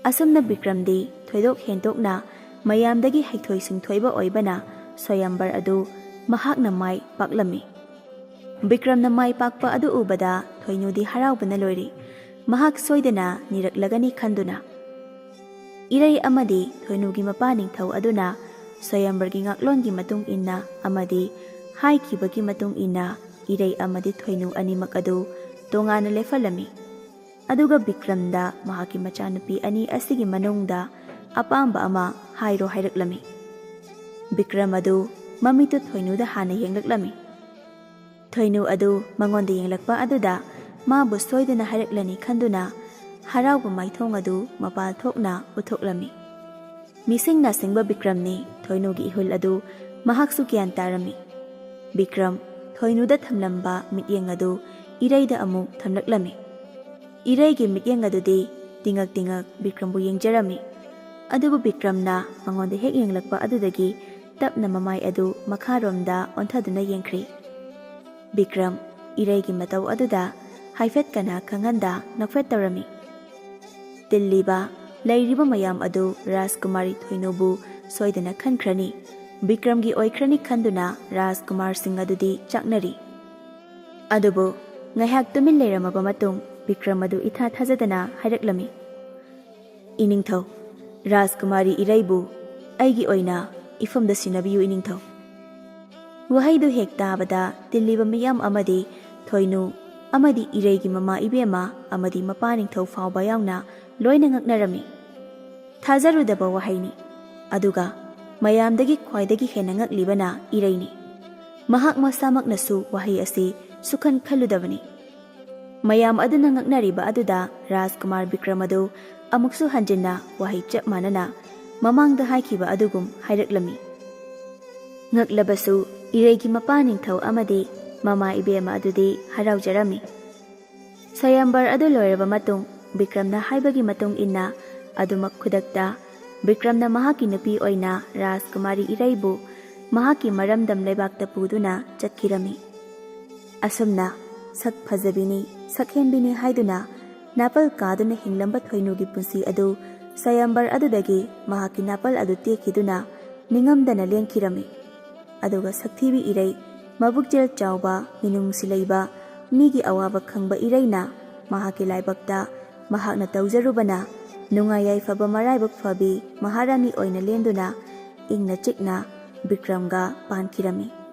ꯑꯁꯨꯝꯅ ꯕꯤꯀ꯭ꯔꯝꯗꯤ ꯊꯣꯏꯗꯣꯛ ꯍꯦꯟꯗꯣꯛꯅ ꯃꯌꯥꯝꯗꯒꯤ ꯍꯩꯊꯣꯏ ꯁꯤꯡꯊꯣꯏꯕ ꯑꯣꯏꯕꯅ ꯁ꯭ꯋꯌꯝꯕꯔ ꯑꯗꯨ ꯃꯍꯥꯛꯅ ꯃꯥꯏ ꯄꯥꯛꯂꯝꯃꯤ꯫ ꯕꯤꯀ꯭ꯔꯝꯅ ꯃꯥꯏ ꯄꯥꯛꯄ ꯑꯗꯨ ꯎꯕꯗ ꯊꯣꯏꯅꯨꯗꯤ ꯍꯔꯥꯎꯕꯅ ꯂꯣꯏꯔꯤ꯫ ꯃꯍꯥꯛ ꯁꯣꯏꯗꯅ ꯅꯤꯔꯛꯂꯒꯅꯤ ꯈꯟꯗꯨꯅ꯫ ꯏꯔꯩ ꯑꯃꯗꯤ ꯊꯣꯏꯅꯨꯒꯤ ꯃꯄꯥ ꯅꯤꯡꯊꯧ ꯑꯗꯨꯅ ꯁ꯭ꯋꯌꯝꯕꯔꯒꯤ ꯉꯥꯛꯂꯣꯟꯒꯤ ꯃꯇꯨꯡ ꯏꯟꯅ ꯑꯃꯗꯤ ꯍꯥꯏꯈꯤꯕꯒꯤ ꯃꯇꯨꯡ ꯏꯟꯅ ꯏꯔꯩ ꯑꯃꯗꯤ ꯊꯣꯏꯅꯨ ꯑꯅꯤꯃꯛ ꯑꯗꯨ ꯇꯣꯉꯥꯟꯅ ꯂꯦꯞꯍꯜꯂꯝꯃꯤ꯫ ꯑꯗꯨꯒ ꯕꯤꯀ꯭ꯔꯝꯗ ꯃꯍꯥꯛꯀꯤ ꯃꯆꯥꯅꯨꯄꯤ ꯑꯅꯤ ꯑꯁꯤꯒꯤ ꯃꯅꯨꯡꯗ ꯑꯄꯥꯝꯕ ꯑꯃ ꯍꯥꯏꯔꯣ ꯍꯥꯏꯔꯛꯂꯝꯃꯤ꯫ ꯕꯤꯀ꯭ꯔꯝ ꯑꯗꯨ ꯃꯃꯤꯠꯇꯨ ꯊꯣꯏꯅꯨꯗ ꯍꯥꯟꯅ ꯌꯦꯡꯂꯛꯂꯝꯃꯤ꯫ ꯊꯣꯏꯅꯨ ꯑꯗꯨ ꯃꯉꯣꯟꯗ ꯌꯦꯡꯂꯛꯄ ꯑꯗꯨꯗ ꯃꯥꯕꯨ ꯁꯣꯏꯗꯅ ꯍꯥꯏꯔꯛꯂꯅꯤ ꯈꯟꯗꯨꯅ ꯍꯔꯥꯎꯕ ꯃꯥꯏꯊꯣꯡ ꯑꯗꯨ ꯃꯄꯥꯜ ꯊꯣꯛꯅ ꯎꯠꯊꯣꯛꯂꯝꯃꯤ꯫ ꯃꯤꯁꯤꯡ ꯅꯥꯁꯤꯡꯕ ꯕꯤꯀ꯭ꯔꯝꯅꯤ ꯊꯣꯏꯅꯨꯒꯤ ꯏꯍꯨꯜ ꯑꯗꯨ ꯃꯍꯥꯛꯁꯨ ꯒ꯭ꯌꯥꯟ ꯇꯥꯔꯝꯃꯤ꯫ ꯕꯤꯀ꯭ꯔꯝ ꯊꯣꯏꯅꯨꯗ ꯊꯝꯂꯝꯕ ꯃꯤꯠꯌꯦꯡ ꯑꯗꯨ ꯏꯔꯩꯗ ꯑꯃꯨꯛ ꯊꯝꯂꯛꯂꯝꯃꯤ꯫ ꯏꯔꯩꯒꯤ ꯃꯤꯠꯌꯦꯡ ꯑꯗꯨꯗꯤ ꯇꯤꯉꯛ ꯇꯤꯉꯛ ꯕꯤꯀ꯭ꯔꯝꯕꯨ ꯌꯦꯡꯖꯔꯝꯃꯤ꯫ ꯑꯗꯨꯕꯨ ꯕꯤꯀ꯭ꯔꯝꯅ ꯃꯉꯣꯟꯗ ꯍꯦꯛ ꯌꯦꯡꯂꯛꯄ ꯑꯗꯨꯗꯒꯤ ꯇꯞꯅ ꯃꯃꯥꯏ ꯑꯗꯨ ꯃꯈꯥꯔꯣꯝꯗ ꯑꯣꯟꯊꯗꯨꯅ ꯌꯦꯡꯈ꯭ꯔꯤ꯫ ꯕꯤꯀ꯭ꯔꯝ ꯏꯔꯩꯒꯤ ꯃꯇꯧ ꯑꯗꯨꯗ ꯍꯥꯏꯐꯦꯠ ꯀꯅꯥ ꯈꯪꯍꯟꯗ ꯅꯣꯛꯐꯦꯠ ꯇꯧꯔꯝꯃꯤ꯫ ꯇꯤꯜꯂꯤꯕ, ꯂꯩꯔꯤꯕ ꯃꯌꯥꯝ ꯑꯗꯨ ꯔꯥꯖꯀꯨꯃꯥꯔꯤ ꯊꯣꯏꯅꯨꯕꯨ ꯁꯣꯏꯗꯅ ꯈꯟꯈ꯭ꯔꯅꯤ, ꯕꯤꯀ꯭ꯔꯝꯒꯤ ꯑꯣꯏꯈ꯭ꯔꯅꯤ ꯈꯟꯗꯨꯅ ꯔꯥꯖꯀꯨꯃꯥꯔꯁꯤꯡ ꯑꯗꯨꯗꯤ ꯆꯥꯛꯅꯔꯤ꯫ ꯑꯗꯨꯕꯨ ꯉꯥꯏꯍꯥꯛ ꯇꯨꯃꯤꯟ ꯂꯩꯔꯝꯃꯕ ꯃꯇꯨꯡ ꯕꯤꯀ꯭ꯔꯝ ꯑꯗꯨ ꯏꯊꯥ ꯊꯥꯖꯗꯅ ꯍꯥꯏꯔꯛꯂꯝꯃꯤ, "ꯏꯅꯤꯡꯊꯧ, ꯔꯥꯖꯀꯨꯃꯥꯔꯤ ꯏꯔꯩꯕꯨ ꯑꯩꯒꯤ ꯑꯣꯏꯅ ꯏꯐꯝꯗ ꯁꯤꯟꯅꯕꯤꯌꯨ ꯏꯅꯤꯡꯊꯧ"꯫ ꯋꯥꯍꯩꯗꯨ ꯍꯦꯛ ꯇꯥꯕꯗ ꯇꯤꯜꯂꯤꯕ ꯃꯤꯌꯥꯝ ꯑꯃꯗꯤ ꯊꯣꯏꯅꯨ ꯑꯃꯗꯤ ꯏꯔꯩꯒꯤ ꯃꯃꯥ ꯏꯕꯦꯝꯃ ꯑꯃꯗꯤ ꯃꯄꯥ ꯅꯤꯡꯊꯧ ꯐꯥꯎꯕ ꯌꯥꯎꯅ ꯂꯣꯏꯅ ꯉꯛꯅꯔꯝꯃꯤ꯫ ꯊꯥꯖꯔꯨꯗꯕ ꯋꯥꯍꯩꯅꯤ꯫ ꯑꯗꯨꯒ ꯃꯌꯥꯝꯗꯒꯤ ꯈ꯭ꯋꯥꯏꯗꯒꯤ ꯍꯦꯟꯅ ꯉꯛꯂꯤꯕꯅ ꯏꯔꯩꯅꯤ꯫ ꯃꯍꯥꯛ ꯃꯁꯥꯃꯛꯅꯁꯨ ꯋꯥꯍꯩ ꯑꯁꯤ ꯁꯨꯛꯈꯟ ꯈꯜꯂꯨꯗꯕꯅꯤ꯫ ꯃꯌꯥꯝ ꯑꯗꯨꯅ ꯉꯛꯅꯔꯤꯕ ꯑꯗꯨꯗ ꯔꯥꯖꯀꯨꯃꯥꯔ ꯕꯤꯀ꯭ꯔꯝ ꯑꯗꯨ ꯑꯃꯨꯛꯁꯨ ꯍꯟꯖꯤꯟꯅ ꯋꯥꯍꯩ ꯆꯞ ꯃꯥꯟꯅꯅ ꯃꯃꯥꯡꯗ ꯍꯥꯏꯈꯤꯕ ꯑꯗꯨꯒꯨꯝ ꯍꯥꯏꯔꯛꯂꯝꯃꯤ꯫ ꯉꯛꯂꯕꯁꯨ ꯏꯔꯩꯒꯤ ꯃꯄꯥ ꯅꯤꯡꯊꯧ ꯑꯃꯗꯤ ꯃꯃꯥ ꯏꯕꯦꯝꯃ ꯑꯗꯨꯗꯤ ꯍꯔꯥꯎꯖꯔꯝꯃꯤ꯫ ꯁꯌꯥꯝꯕꯔ ꯑꯗꯨ ꯂꯣꯏꯔꯕ ꯃꯇꯨꯡ, ꯕꯤꯀ꯭ꯔꯝꯅ ꯍꯥꯏꯕꯒꯤ ꯃꯇꯨꯡ ꯏꯟꯅ ꯑꯗꯨꯃꯛ ꯈꯨꯗꯛꯇ ꯕꯤꯀ꯭ꯔꯝꯅ ꯃꯍꯥꯛꯀꯤ ꯅꯨꯄꯤ ꯑꯣꯏꯅ ꯔꯥꯖꯀꯨꯃꯥꯔꯤ ꯏꯔꯩꯕꯨ ꯃꯍꯥꯛꯀꯤ ꯃꯔꯝꯗꯝ ꯂꯩꯕꯥꯛꯇ ꯄꯨꯗꯨꯅ ꯆꯠꯈꯤꯔꯝꯃꯤ꯫ ꯑꯁꯨꯝꯅ ꯁꯛ ꯐꯖꯕꯤꯅꯤ, ꯁꯛꯍꯦꯟꯕꯤꯅꯤ ꯍꯥꯏꯗꯨꯅ ꯅꯥꯄꯜ ꯀꯥꯗꯨꯅ ꯍꯤꯡꯂꯝꯕ ꯊꯣꯏꯅꯨꯒꯤ ꯄꯨꯟꯁꯤ ꯑꯗꯨ ꯁꯌꯥꯝꯕꯔ ꯑꯗꯨꯗꯒꯤ ꯃꯍꯥꯛꯀꯤ ꯅꯥꯄꯜ ꯑꯗꯨ ꯇꯦꯛꯈꯤꯗꯨꯅ ꯅꯤꯡꯉꯝꯗꯅ ꯂꯦꯟꯈꯤꯔꯝꯃꯤ꯫ ꯑꯗꯨꯒ ꯁꯛꯊꯤꯕꯤ ꯏꯔꯩ, ꯃꯕꯨꯛꯆꯦꯜ ꯆꯥꯎꯕ, ꯃꯤꯅꯨꯡꯁꯤ ꯂꯩꯕ, ꯃꯤꯒꯤ ꯑꯋꯥꯕ ꯈꯪꯕ ꯏꯔꯩꯅ ꯃꯍꯥꯛꯀꯤ ꯂꯥꯏꯕꯛꯇ ꯃꯍꯥꯛꯅ ꯇꯧꯖꯔꯨꯕꯅ ꯅꯨꯡꯉꯥꯏ ꯌꯥꯏꯐꯕ ꯃꯔꯥꯏꯕꯛ ꯐꯕꯤ ꯃꯍꯥꯔꯥꯅꯤ ꯑꯣꯏꯅ ꯂꯦꯟꯗꯨꯅ ꯏꯪꯅ ꯆꯤꯛꯅ ꯕꯤꯀ꯭ꯔꯝꯒ ꯄꯥꯟꯈꯤꯔꯝꯃꯤ꯫